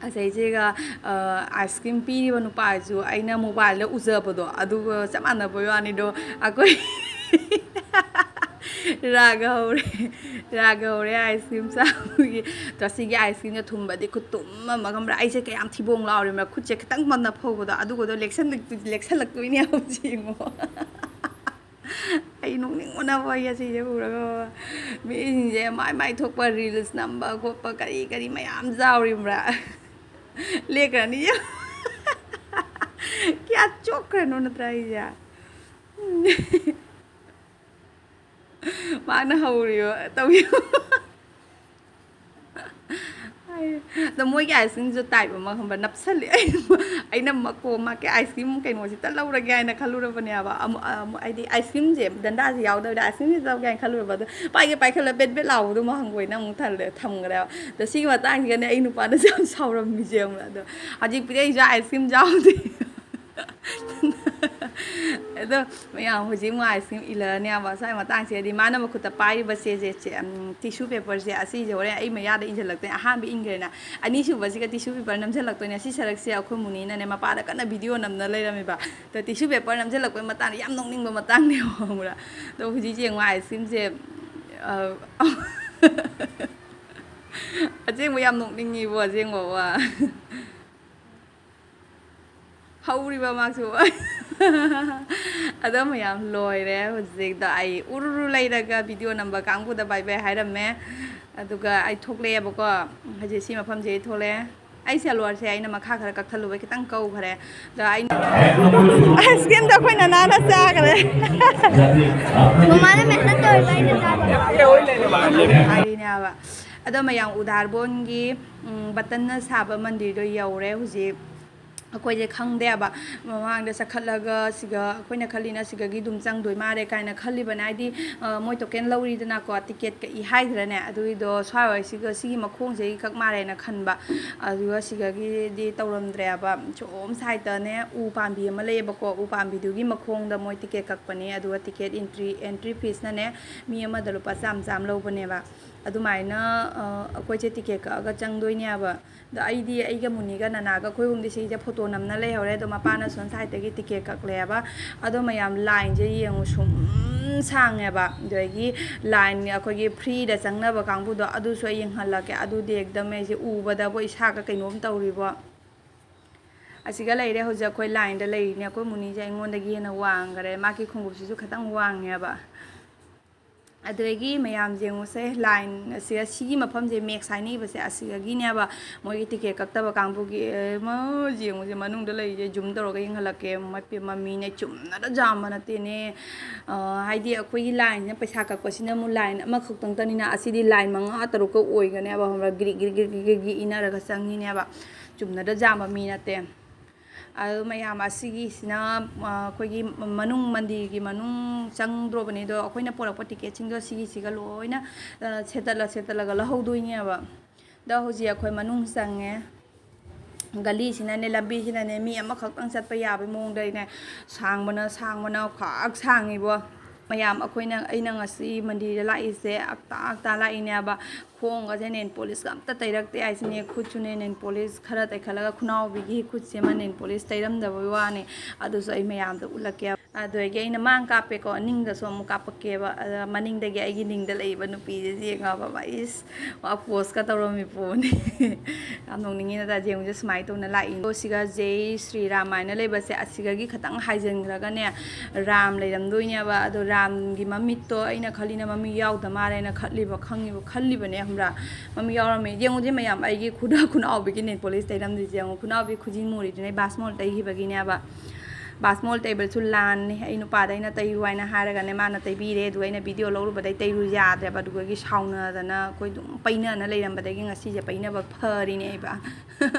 ꯑꯁꯩꯁꯤꯒ, ꯑ, ꯑꯥꯏꯁ ꯀ꯭ꯔꯤꯝ ꯄꯤꯔꯤꯕ ꯅꯨꯄꯥꯁꯨ ꯑꯩꯅ ꯃꯣꯕꯥꯏꯜꯗ ꯎꯖꯕꯗꯣ ꯑꯗꯨꯒ ꯆꯞ ꯃꯥꯟꯅꯕꯩ ꯋꯥꯅꯤꯗꯣ꯫ ꯑꯩꯈꯣꯏ ꯔꯥꯒ ꯍꯧꯔꯦ, ꯔꯥꯒ ꯍꯧꯔꯦ ꯑꯥꯏꯁ ꯀ꯭ꯔꯤꯝ ꯆꯥꯕꯒꯤ꯫ ꯑꯗꯣ ꯑꯁꯤꯒꯤ ꯑꯥꯏꯁ ꯀ꯭ꯔꯤꯝꯁꯦ ꯊꯨꯝꯕꯗꯤ ꯈꯨꯠꯇꯨꯝ ꯑꯃ, ꯈꯪꯕ꯭ꯔꯥ? ꯑꯩꯁꯦ ꯀꯌꯥꯝ ꯊꯤꯕꯣꯡ ꯂꯥꯎꯔꯤꯕ꯭ꯔꯥ? ꯈꯨꯠꯁꯦ ꯈꯤꯇꯪ ꯃꯟꯅ ꯐꯧꯕꯗꯣ, ꯑꯗꯨꯒꯗꯣ ꯂꯦꯛꯁꯜꯂꯛꯇꯣꯏ-, ꯂꯦꯛꯁꯜꯂꯛꯇꯣꯏꯅꯦ ꯍꯧꯖꯤꯛ ꯌꯦꯡꯉꯣ꯫ ꯑꯩ ꯅꯣꯛꯅꯤꯡꯕꯅ ꯑꯩ ꯑꯁꯤꯁꯦ ꯎꯔꯒ꯫ ꯃꯤꯁꯤꯡꯁꯦ ꯃꯥꯏ ꯃꯥꯏ ꯊꯣꯛꯄ ꯔꯤꯜꯁ ꯅꯝꯕ ꯈꯣꯠꯄ ꯀꯔꯤ ꯀꯔꯤ ꯃꯌꯥꯝ ꯌꯥꯎꯔꯤꯕ꯭ꯔꯥ? ꯂꯦꯛꯈ꯭ꯔꯅꯤ꯫ ꯀꯌꯥ ꯆꯣꯛꯈ꯭ꯔꯅꯣ ꯅꯠꯇ꯭ꯔꯥ ꯑꯩꯁꯦ? ꯃꯥꯅ ꯍꯧꯔꯤꯕ ꯇꯧꯕꯤꯌꯨ꯫ ꯑꯗꯣ ꯃꯣꯏꯒꯤ ꯑꯥꯏꯁ ꯀ꯭ꯔꯤꯝꯁꯨ ꯇꯥꯏꯞ ꯑꯃ, ꯈꯪꯕ꯭ꯔꯥ, ꯅꯞꯁꯜꯂꯤ꯫ ꯑꯩꯅ ꯃꯀꯣ-, ꯃꯥꯒꯤ ꯑꯥꯏꯁ ꯀ꯭ꯔꯤꯝ ꯀꯩꯅꯣꯁꯤꯇ ꯂꯧꯔꯒꯦ ꯍꯥꯏꯅ ꯈꯜꯂꯨꯔꯕꯅꯦꯕ꯫ ꯑꯃꯨꯛ, ꯑꯃꯨꯛ, ꯍꯥꯏꯗꯤ ꯑꯥꯏꯁ ꯀ꯭ꯔꯤꯝꯁꯦ ꯗꯟꯗꯥꯁꯦ ꯌꯥꯎꯗꯕꯅꯤꯅ ꯑꯥꯏꯁ ꯀ꯭ꯔꯤꯝꯁꯦ ꯂꯧꯒꯦ ꯍꯥꯏꯅ ꯈꯜꯂꯨꯔꯕ꯫ ꯑꯗꯣ ꯄꯥꯏꯒꯦ ꯄꯥꯏꯈꯠꯂ ꯕꯦꯠ ꯕꯦꯠ ꯂꯥꯎꯕꯗꯣ ꯑꯃꯨꯛ ꯍꯪꯒꯣꯏꯅ ꯑꯃꯨꯛ ꯊꯜꯂꯦ, ꯊꯝꯈ꯭ꯔꯦꯕ꯫ ꯑꯗꯣ ꯁꯤꯒꯤ ꯃꯇꯥꯡꯁꯤꯒꯅꯦ ꯑꯩ ꯅꯨꯄꯥꯅꯁꯨ ꯌꯥꯝ ꯁꯥꯎꯔꯝꯃꯤꯁꯦ, ꯈꯪꯕ꯭ꯔꯥ? ꯑꯗꯣ ꯍꯧꯖꯤꯛ ꯄꯤꯔꯛꯏꯁꯦ ꯑꯥꯏꯁ ꯀ꯭ꯔꯤꯝ ꯌꯥꯎꯗꯦ꯫ ꯑꯗꯣ ꯃꯌꯥꯝ, ꯍꯧꯖꯤꯛ ꯑꯃꯨꯛ ꯑꯥꯏꯁ ꯀ꯭ꯔꯤꯝ ꯏꯜꯂꯅꯦꯕ ꯁ꯭ꯋꯥꯏ ꯃꯇꯥꯡꯁꯦ꯫ ꯍꯥꯏꯗꯤ ꯃꯥꯅ ꯃꯈꯨꯠꯇ ꯄꯥꯏꯔꯤꯕ ꯆꯦꯁꯦ, ꯆꯦ, ꯎꯝ, ꯇꯤꯁꯨ ꯄꯦꯄꯔꯁꯦ, ꯑꯁꯤꯁꯦ ꯍꯣꯔꯦꯟ ꯑꯩ ꯃꯌꯥꯗ ꯏꯟꯁꯤꯜꯂꯛꯇꯣꯏꯅꯦ꯫ ꯑꯍꯥꯟꯕ ꯏꯟꯈ꯭ꯔꯦꯅ, ꯑꯅꯤꯁꯨꯕꯁꯤꯒ ꯇꯤꯁꯨ ꯄꯦꯄꯔ ꯅꯝꯁꯤꯜꯂꯛꯇꯣꯏꯅꯦ꯫ ꯁꯤ ꯁꯔꯛꯁꯦ ꯑꯩꯈꯣꯏ ꯃꯨꯅꯤꯅꯅꯦ ꯃꯄꯥꯗ ꯀꯟꯅ ꯚꯤꯗꯤꯑꯣ ꯅꯝꯅ ꯂꯩꯔꯝꯃꯦꯕ꯫ ꯑꯗꯣ ꯇꯤꯁꯨ ꯄꯦꯄꯔ ꯅꯝꯁꯤꯜꯂꯛꯄꯩ ꯃꯇꯥꯡꯗ ꯌꯥꯝ ꯅꯣꯛꯅꯤꯡꯕ ꯃꯇꯥꯡꯅꯦꯕ, ꯈꯪꯕ꯭ꯔꯥ? ꯑꯗꯣ ꯍꯧꯖꯤꯛ ꯌꯦꯡꯉꯣ, ꯑꯥꯏꯁ ꯀ꯭ꯔꯤꯝꯁꯦ, ꯑ, ꯑꯁꯦꯡꯕ ꯌꯥꯝ ꯅꯣꯛꯅꯤꯡꯉꯤꯕꯣ, ꯑꯁꯦꯡꯕ ꯋꯥ꯫ ꯍꯧꯔꯤꯕ ꯃꯥꯁꯨ꯫ ꯑꯗꯣ ꯃꯌꯥꯝ, ꯂꯣꯏꯔꯦ꯫ ꯍꯧꯖꯤꯛꯇ ꯑꯩ ꯎꯔꯨꯔꯨ ꯂꯩꯔꯒ ꯚꯤꯗꯤꯑꯣ ꯅꯝꯕ ꯀꯥꯡꯕꯨꯗ ꯕꯥꯏ ꯕꯥꯏ ꯍꯥꯏꯔꯝꯃꯦ꯫ ꯑꯗꯨꯒ ꯑꯩ ꯊꯣꯛꯂꯛꯑꯦꯕꯀꯣ꯫ ꯍꯧꯖꯤꯛ ꯁꯤ ꯃꯐꯝꯁꯤꯗꯒꯤ ꯊꯣꯛꯂꯛꯑꯦ꯫ ꯑꯩ ꯁꯦꯂꯣꯔꯁꯦ ꯑꯩꯅ ꯃꯈꯥ ꯈꯔ ꯀꯛꯊꯠꯂꯨꯕꯩ ꯈꯤꯇꯪ ꯀꯧꯈ꯭ꯔꯦ꯫ ꯑꯗꯣ ꯑꯩꯅ ꯑꯥꯏꯁ ꯀ꯭ꯔꯤꯝꯗꯣ ꯑꯩꯈꯣꯏ ꯅꯅꯥꯅ ꯆꯥꯈ꯭ꯔꯦ꯫ ꯃꯃꯥꯅ ꯃꯦꯟꯁꯟ ꯇꯧꯔꯤꯕ ꯑꯩꯅ ꯆꯥꯈ꯭ꯔꯦ꯫ ꯍꯥꯏꯔꯤꯅꯦꯕ꯫ ꯑꯗꯣ ꯃꯌꯥꯝ, ꯎꯗꯥꯔꯕꯣꯟꯒꯤ, ꯎꯝ, ꯕꯇꯟꯅ ꯁꯥꯕ ꯃꯟꯗꯤꯔꯗꯣ ꯌꯧꯔꯦ ꯍꯧꯖꯤꯛ꯫ ꯑꯩꯈꯣꯏꯁꯦ ꯈꯪꯗꯦꯕ꯫ ꯃꯃꯥꯡꯗ ꯆꯠꯈꯠꯂꯒ ꯁꯤꯒ ꯑꯩꯈꯣꯏꯅ ꯈꯜꯂꯤꯅ ꯁꯤꯒꯒꯤ ꯑꯗꯨꯝ ꯆꯪꯗꯣꯏ ꯃꯥꯜꯂꯦ ꯀꯥꯏꯅ ꯈꯜꯂꯤꯕꯅꯦ꯫ ꯍꯥꯏꯗꯤ, ꯑ, ꯃꯣꯏ ꯇꯣꯀꯦꯟ ꯂꯧꯔꯤꯗꯅꯀꯣ, ꯇꯤꯀꯦꯠ ꯀꯛꯏ ꯍꯥꯏꯗ꯭ꯔꯅꯦ? ꯑꯗꯨꯒꯤꯗꯣ ꯁ꯭ꯋꯥꯏꯋꯥꯏꯁꯤꯒ ꯁꯤꯒꯤ ꯃꯈꯣꯡꯁꯤꯒꯤ ꯈꯛ ꯃꯥꯜꯂꯦꯅ ꯈꯟꯕ꯫ ꯑꯗꯨꯒ ꯁꯤꯒꯒꯤꯗꯤ ꯇꯧꯔꯝꯗ꯭ꯔꯦꯕ꯫ ꯁꯣꯝ ꯁꯥꯏꯠꯇꯅꯦ ꯎ ꯄꯥꯝꯕꯤ ꯑꯃ ꯂꯩꯌꯦꯕꯀꯣ, ꯎ ꯄꯥꯝꯕꯤꯗꯨꯒꯤ ꯃꯈꯣꯡꯗ ꯃꯣꯏ ꯇꯤꯀꯦꯠ ꯀꯛꯄꯅꯦ꯫ ꯑꯗꯨꯒ ꯇꯤꯀꯦꯠ ꯑꯦꯟꯇ꯭ꯔꯤ, ꯑꯦꯟꯇ꯭ꯔꯤ ꯐꯤꯁꯅꯅꯦ ꯃꯤ ꯑꯃꯗ ꯂꯨꯄꯥ ꯆꯥꯝꯃ ꯆꯥꯝꯃ ꯂꯧꯕꯅꯦꯕ꯫ ꯑꯗꯨꯃꯥꯏꯅ, ꯑ, ꯑꯩꯈꯣꯏꯁꯦ ꯇꯤꯀꯦꯠ ꯀꯛꯑꯒ ꯆꯪꯗꯣꯏꯅꯦꯕ꯫ ꯑꯗꯣ ꯑꯩꯗꯤ ꯑꯩꯒ ꯃꯨꯅꯤꯒ ꯅꯅꯥꯒ ꯑꯩꯈꯣꯏ ꯑꯍꯨꯝꯗꯤ ꯁꯤꯁꯦ ꯐꯣꯇꯣ ꯅꯝꯅ ꯂꯩꯍꯧꯔꯦ꯫ ꯑꯗꯣ ꯃꯄꯥꯅ ꯁꯣꯝ ꯁꯥꯏꯠꯇꯒꯤ ꯇꯤꯀꯦꯠ ꯀꯛꯂꯦꯕ꯫ ꯑꯗꯣ ꯃꯌꯥꯝ, ꯂꯥꯏꯟꯁꯦ ꯌꯦꯡꯉꯨ, ꯁꯨꯝ ꯁꯥꯡꯉꯦꯕ꯫ ꯑꯗꯒꯤ ꯂꯥꯏꯟ, ꯑꯩꯈꯣꯏꯒꯤ ꯐ꯭ꯔꯤꯗ ꯆꯪꯅꯕ ꯀꯥꯡꯕꯨꯗꯣ, ꯑꯗꯨꯁꯨ ꯑꯩ ꯌꯦꯡꯍꯜꯂꯛꯀꯦ꯫ ꯑꯗꯨꯗꯤ ꯑꯦꯛꯗꯝ ꯑꯩꯁꯦ ꯎꯕꯗꯕꯨ ꯏꯁꯥꯒ ꯀꯩꯅꯣꯝ ꯇꯧꯔꯤꯕꯣ꯫ ꯑꯁꯤꯒ ꯂꯩꯔꯦ ꯍꯧꯖꯤꯛ ꯑꯩꯈꯣꯏ ꯂꯥꯏꯟꯗ ꯂꯩꯔꯤꯅꯦ꯫ ꯑꯩꯈꯣꯏ ꯃꯨꯅꯤꯁꯦ ꯑꯩꯉꯣꯟꯗꯒꯤ ꯍꯦꯟꯅ ꯋꯥꯡꯈꯔꯦ꯫ ꯃꯥꯒꯤ ꯈꯣꯡꯎꯞꯁꯤꯁꯨ ꯈꯤꯇꯪ ꯋꯥꯡꯉꯦꯕ꯫ ꯑꯗꯨꯗꯒꯤ ꯃꯌꯥꯝ ꯌꯦꯡꯉꯨꯁꯦ, ꯂꯥꯏꯟ ꯑꯁꯤꯒ, ꯁꯤꯒꯤ ꯃꯐꯝꯁꯦ ꯃꯦꯛꯁ ꯍꯥꯏꯅꯩꯕꯁꯦ, ꯑꯁꯤꯗꯒꯤꯅꯦꯕ ꯃꯣꯏꯒꯤ ꯇꯤꯀꯦꯠ ꯀꯛꯇꯕ ꯀꯥꯡꯕꯨꯒꯤ, ꯑꯦ, ꯃꯥ ꯌꯦꯡꯉꯨꯁꯦ, ꯃꯅꯨꯡꯗ ꯂꯩꯔꯤꯁꯦ꯫ ꯖꯨꯝ ꯇꯧꯔꯒ ꯌꯦꯡꯍꯜꯂꯛꯀꯦ꯫ ꯃꯥꯏ ꯄꯦꯝꯃ, ꯃꯤꯅꯦ ꯆꯨꯝꯅꯗ ꯖꯥꯝꯕ ꯅꯠꯇꯦꯅꯦ꯫ ꯑ, ꯍꯥꯏꯗꯤ ꯑꯩꯈꯣꯏꯒꯤ ꯂꯥꯏꯟꯁꯤꯅ, ꯄꯩꯁꯥ ꯀꯛꯄꯁꯤꯅ ꯑꯃꯨꯛ ꯂꯥꯏꯟ ꯑꯃꯈꯛꯇꯪꯇꯅꯤꯅ, ꯑꯁꯤꯗꯤ ꯂꯥꯏꯟ ꯃꯉꯥ ꯇꯔꯨꯛꯀ ꯑꯣꯏꯒꯅꯦꯕ, ꯈꯪꯕ꯭ꯔꯥ? ꯒ꯭ꯔꯤ ꯒ꯭ꯔꯤ ꯒ꯭ꯔꯤ ꯒ꯭ꯔꯤ ꯒ꯭ꯔꯤ ꯒ꯭ꯔꯤ ꯏꯟꯅꯔꯒ ꯆꯪꯉꯤꯅꯦꯕ꯫ ꯆꯨꯝꯅꯗ ꯖꯥꯝꯕ ꯃꯤ ꯅꯠꯇꯦ꯫ ꯑꯗꯨ ꯃꯌꯥꯝ ꯑꯁꯤꯒꯤꯁꯤꯅ, ꯑ, ꯑꯩꯈꯣꯏꯒꯤ ꯃꯅꯨꯡ, ꯃꯟꯗꯤꯔꯒꯤ ꯃꯅꯨꯡ ꯆꯪꯗ꯭ꯔꯣꯕꯅꯦ꯫ ꯑꯗꯣ ꯑꯩꯈꯣꯏꯅ ꯄꯨꯔꯛꯄ ꯇꯤꯀꯦꯠꯁꯤꯡꯗꯣ ꯁꯤꯒꯤꯁꯤꯒ ꯂꯣꯏꯅ, ꯑ, ꯁꯦꯠꯇꯠꯂ ꯁꯦꯠꯇꯠꯂꯒ ꯂꯧꯍꯧꯗꯣꯏꯅꯦꯕ꯫ ꯑꯗꯣ ꯍꯧꯖꯤꯛ ꯑꯩꯈꯣꯏ ꯃꯅꯨꯡ ꯆꯪꯉꯦ꯫ ꯒꯂꯤꯁꯤꯅꯅꯦ, ꯂꯝꯕꯤꯁꯤꯅꯅꯦ, ꯃꯤ ꯑꯃꯈꯛꯇꯪ ꯆꯠꯄ ꯌꯥꯕꯒꯤ ꯃꯑꯣꯡꯗ ꯑꯩꯅ ꯁꯥꯡꯕꯅ, ꯁꯥꯡꯕꯅ ꯈ꯭ꯋꯥꯛ ꯁꯥꯡꯉꯤꯕꯣ꯫ ꯃꯌꯥꯝ, ꯑꯩꯈꯣꯏꯅ, ꯑꯩꯅ ꯉꯁꯤ ꯃꯟꯗꯤꯔꯗ ꯂꯥꯛꯏꯁꯦ ꯑꯛꯇꯥ ꯑꯛꯇꯥ ꯂꯥꯛꯏꯅꯦꯕ꯫ ꯈꯣꯡꯒꯁꯦ ꯅꯦꯟ ꯄꯣꯂꯤꯁꯀ ꯑꯝꯇ ꯇꯩꯔꯛꯇꯦ ꯍꯥꯏꯁꯤꯅꯦ꯫ ꯈꯨꯠꯁꯨꯅꯦ ꯅꯦꯟ ꯄꯣꯂꯤꯁ ꯈꯔ ꯇꯩꯈꯠꯂꯒ ꯈꯨꯅꯥꯎꯕꯤꯒꯤ ꯈꯨꯠꯁꯦ ꯑꯃ ꯅꯦꯟ ꯄꯣꯂꯤꯁ ꯇꯩꯔꯝꯗꯕꯒꯤ ꯋꯥꯅꯤ꯫ ꯑꯗꯨꯁꯨ ꯑꯩ ꯃꯌꯥꯝꯗ ꯎꯠꯂꯛꯀꯦ꯫ ꯑꯗꯨꯗꯒꯤ ꯑꯩꯅ ꯃꯥꯡ ꯀꯥꯞꯄꯦꯀꯣ, ꯅꯤꯡꯗꯁꯨ ꯑꯃꯨꯛ ꯀꯥꯞꯄꯛꯀꯦꯕ꯫ ꯑꯗ ꯃꯅꯤꯡꯗꯒꯤ ꯑꯩꯒꯤ ꯅꯤꯡꯗ ꯂꯩꯕ ꯅꯨꯄꯤꯁꯦ ꯌꯦꯡꯉꯕ, ꯏꯁ, ꯃꯥ ꯄꯣꯁꯀ ꯇꯧꯔꯝꯃꯤ ꯄꯣꯠꯅꯤ꯫ ꯌꯥꯝ ꯅꯣꯛꯅꯤꯡꯉꯤ ꯅꯇꯥ, ꯌꯦꯡꯉꯨꯁꯦ, ꯁꯨꯃꯥꯏꯅ ꯇꯧꯅ ꯂꯥꯛꯏ꯫ ꯑꯗꯣ ꯁꯤꯒ ꯖꯩ ꯁ꯭ꯔꯤ ꯔꯥꯝ ꯍꯥꯏꯅ ꯂꯩꯕꯁꯦ, ꯑꯁꯤꯒꯒꯤ ꯈꯇꯪ ꯍꯥꯏꯖꯤꯟꯈ꯭ꯔꯒꯅꯦ, ꯔꯥꯝ ꯂꯩꯔꯝꯗꯣꯏꯅꯦꯕ꯫ ꯑꯗꯣ ꯔꯥꯝꯒꯤ ꯃꯃꯤꯠꯇꯣ ꯑꯩꯅ ꯈꯜꯂꯤꯅ ꯃꯃꯤꯠ ꯌꯥꯎꯗ ꯃꯥꯜꯂꯦꯅ ꯈꯠꯂꯤꯕ, ꯈꯪꯉꯤꯕ, ꯈꯜꯂꯤꯕꯅꯦ, ꯈꯪꯕ꯭ꯔꯥ? ꯃꯃꯤꯠ ꯌꯥꯎꯔꯝꯃꯦ꯫ ꯌꯦꯡꯉꯨꯁꯦ ꯃꯌꯥꯝ, ꯑꯩꯒꯤ ꯈꯨꯗ-, ꯈꯨꯅꯥꯎꯕꯤꯒꯤ ꯅꯦꯜ ꯄꯣꯂꯤꯁ ꯇꯩꯔꯝꯗ꯭ꯔꯤꯁꯦ ꯌꯦꯡꯉꯨ꯫ ꯈꯨꯅꯥꯎꯕꯤ ꯈꯨꯖꯤꯟ ꯃꯨꯔꯤꯗꯨꯅ ꯑꯩ ꯕꯥꯁꯃꯣꯜ ꯇꯩꯈꯤꯕꯒꯤꯅꯦꯕ꯫ ꯕꯥꯁꯃꯣꯜ ꯇꯩꯕꯁꯨ ꯂꯥꯟꯅꯤ꯫ ꯑꯩ ꯅꯨꯄꯥꯗ ꯑꯩꯅ ꯇꯩꯔꯨ ꯍꯥꯏꯅ ꯍꯥꯏꯔꯒꯅꯦ, ꯃꯥꯅ ꯇꯩꯕꯤꯔꯦ꯫ ꯑꯗꯨꯒ ꯑꯩꯅ ꯚꯤꯗꯤꯑꯣ ꯂꯧꯔꯨꯕꯗꯩ ꯇꯩꯔꯨ ꯌꯥꯗ꯭ꯔꯦꯕ꯫ ꯑꯗꯨꯗꯒꯤ ꯁꯥꯎꯅꯗꯅ ꯑꯩꯈꯣꯏ ꯑꯗꯨꯝ ꯄꯩꯅꯅ ꯂꯩꯔꯝꯕꯗꯒꯤ ꯉꯁꯤꯁꯦ ꯄꯩꯅꯕ ꯐꯔꯤꯅꯦ ꯑꯩꯕ꯫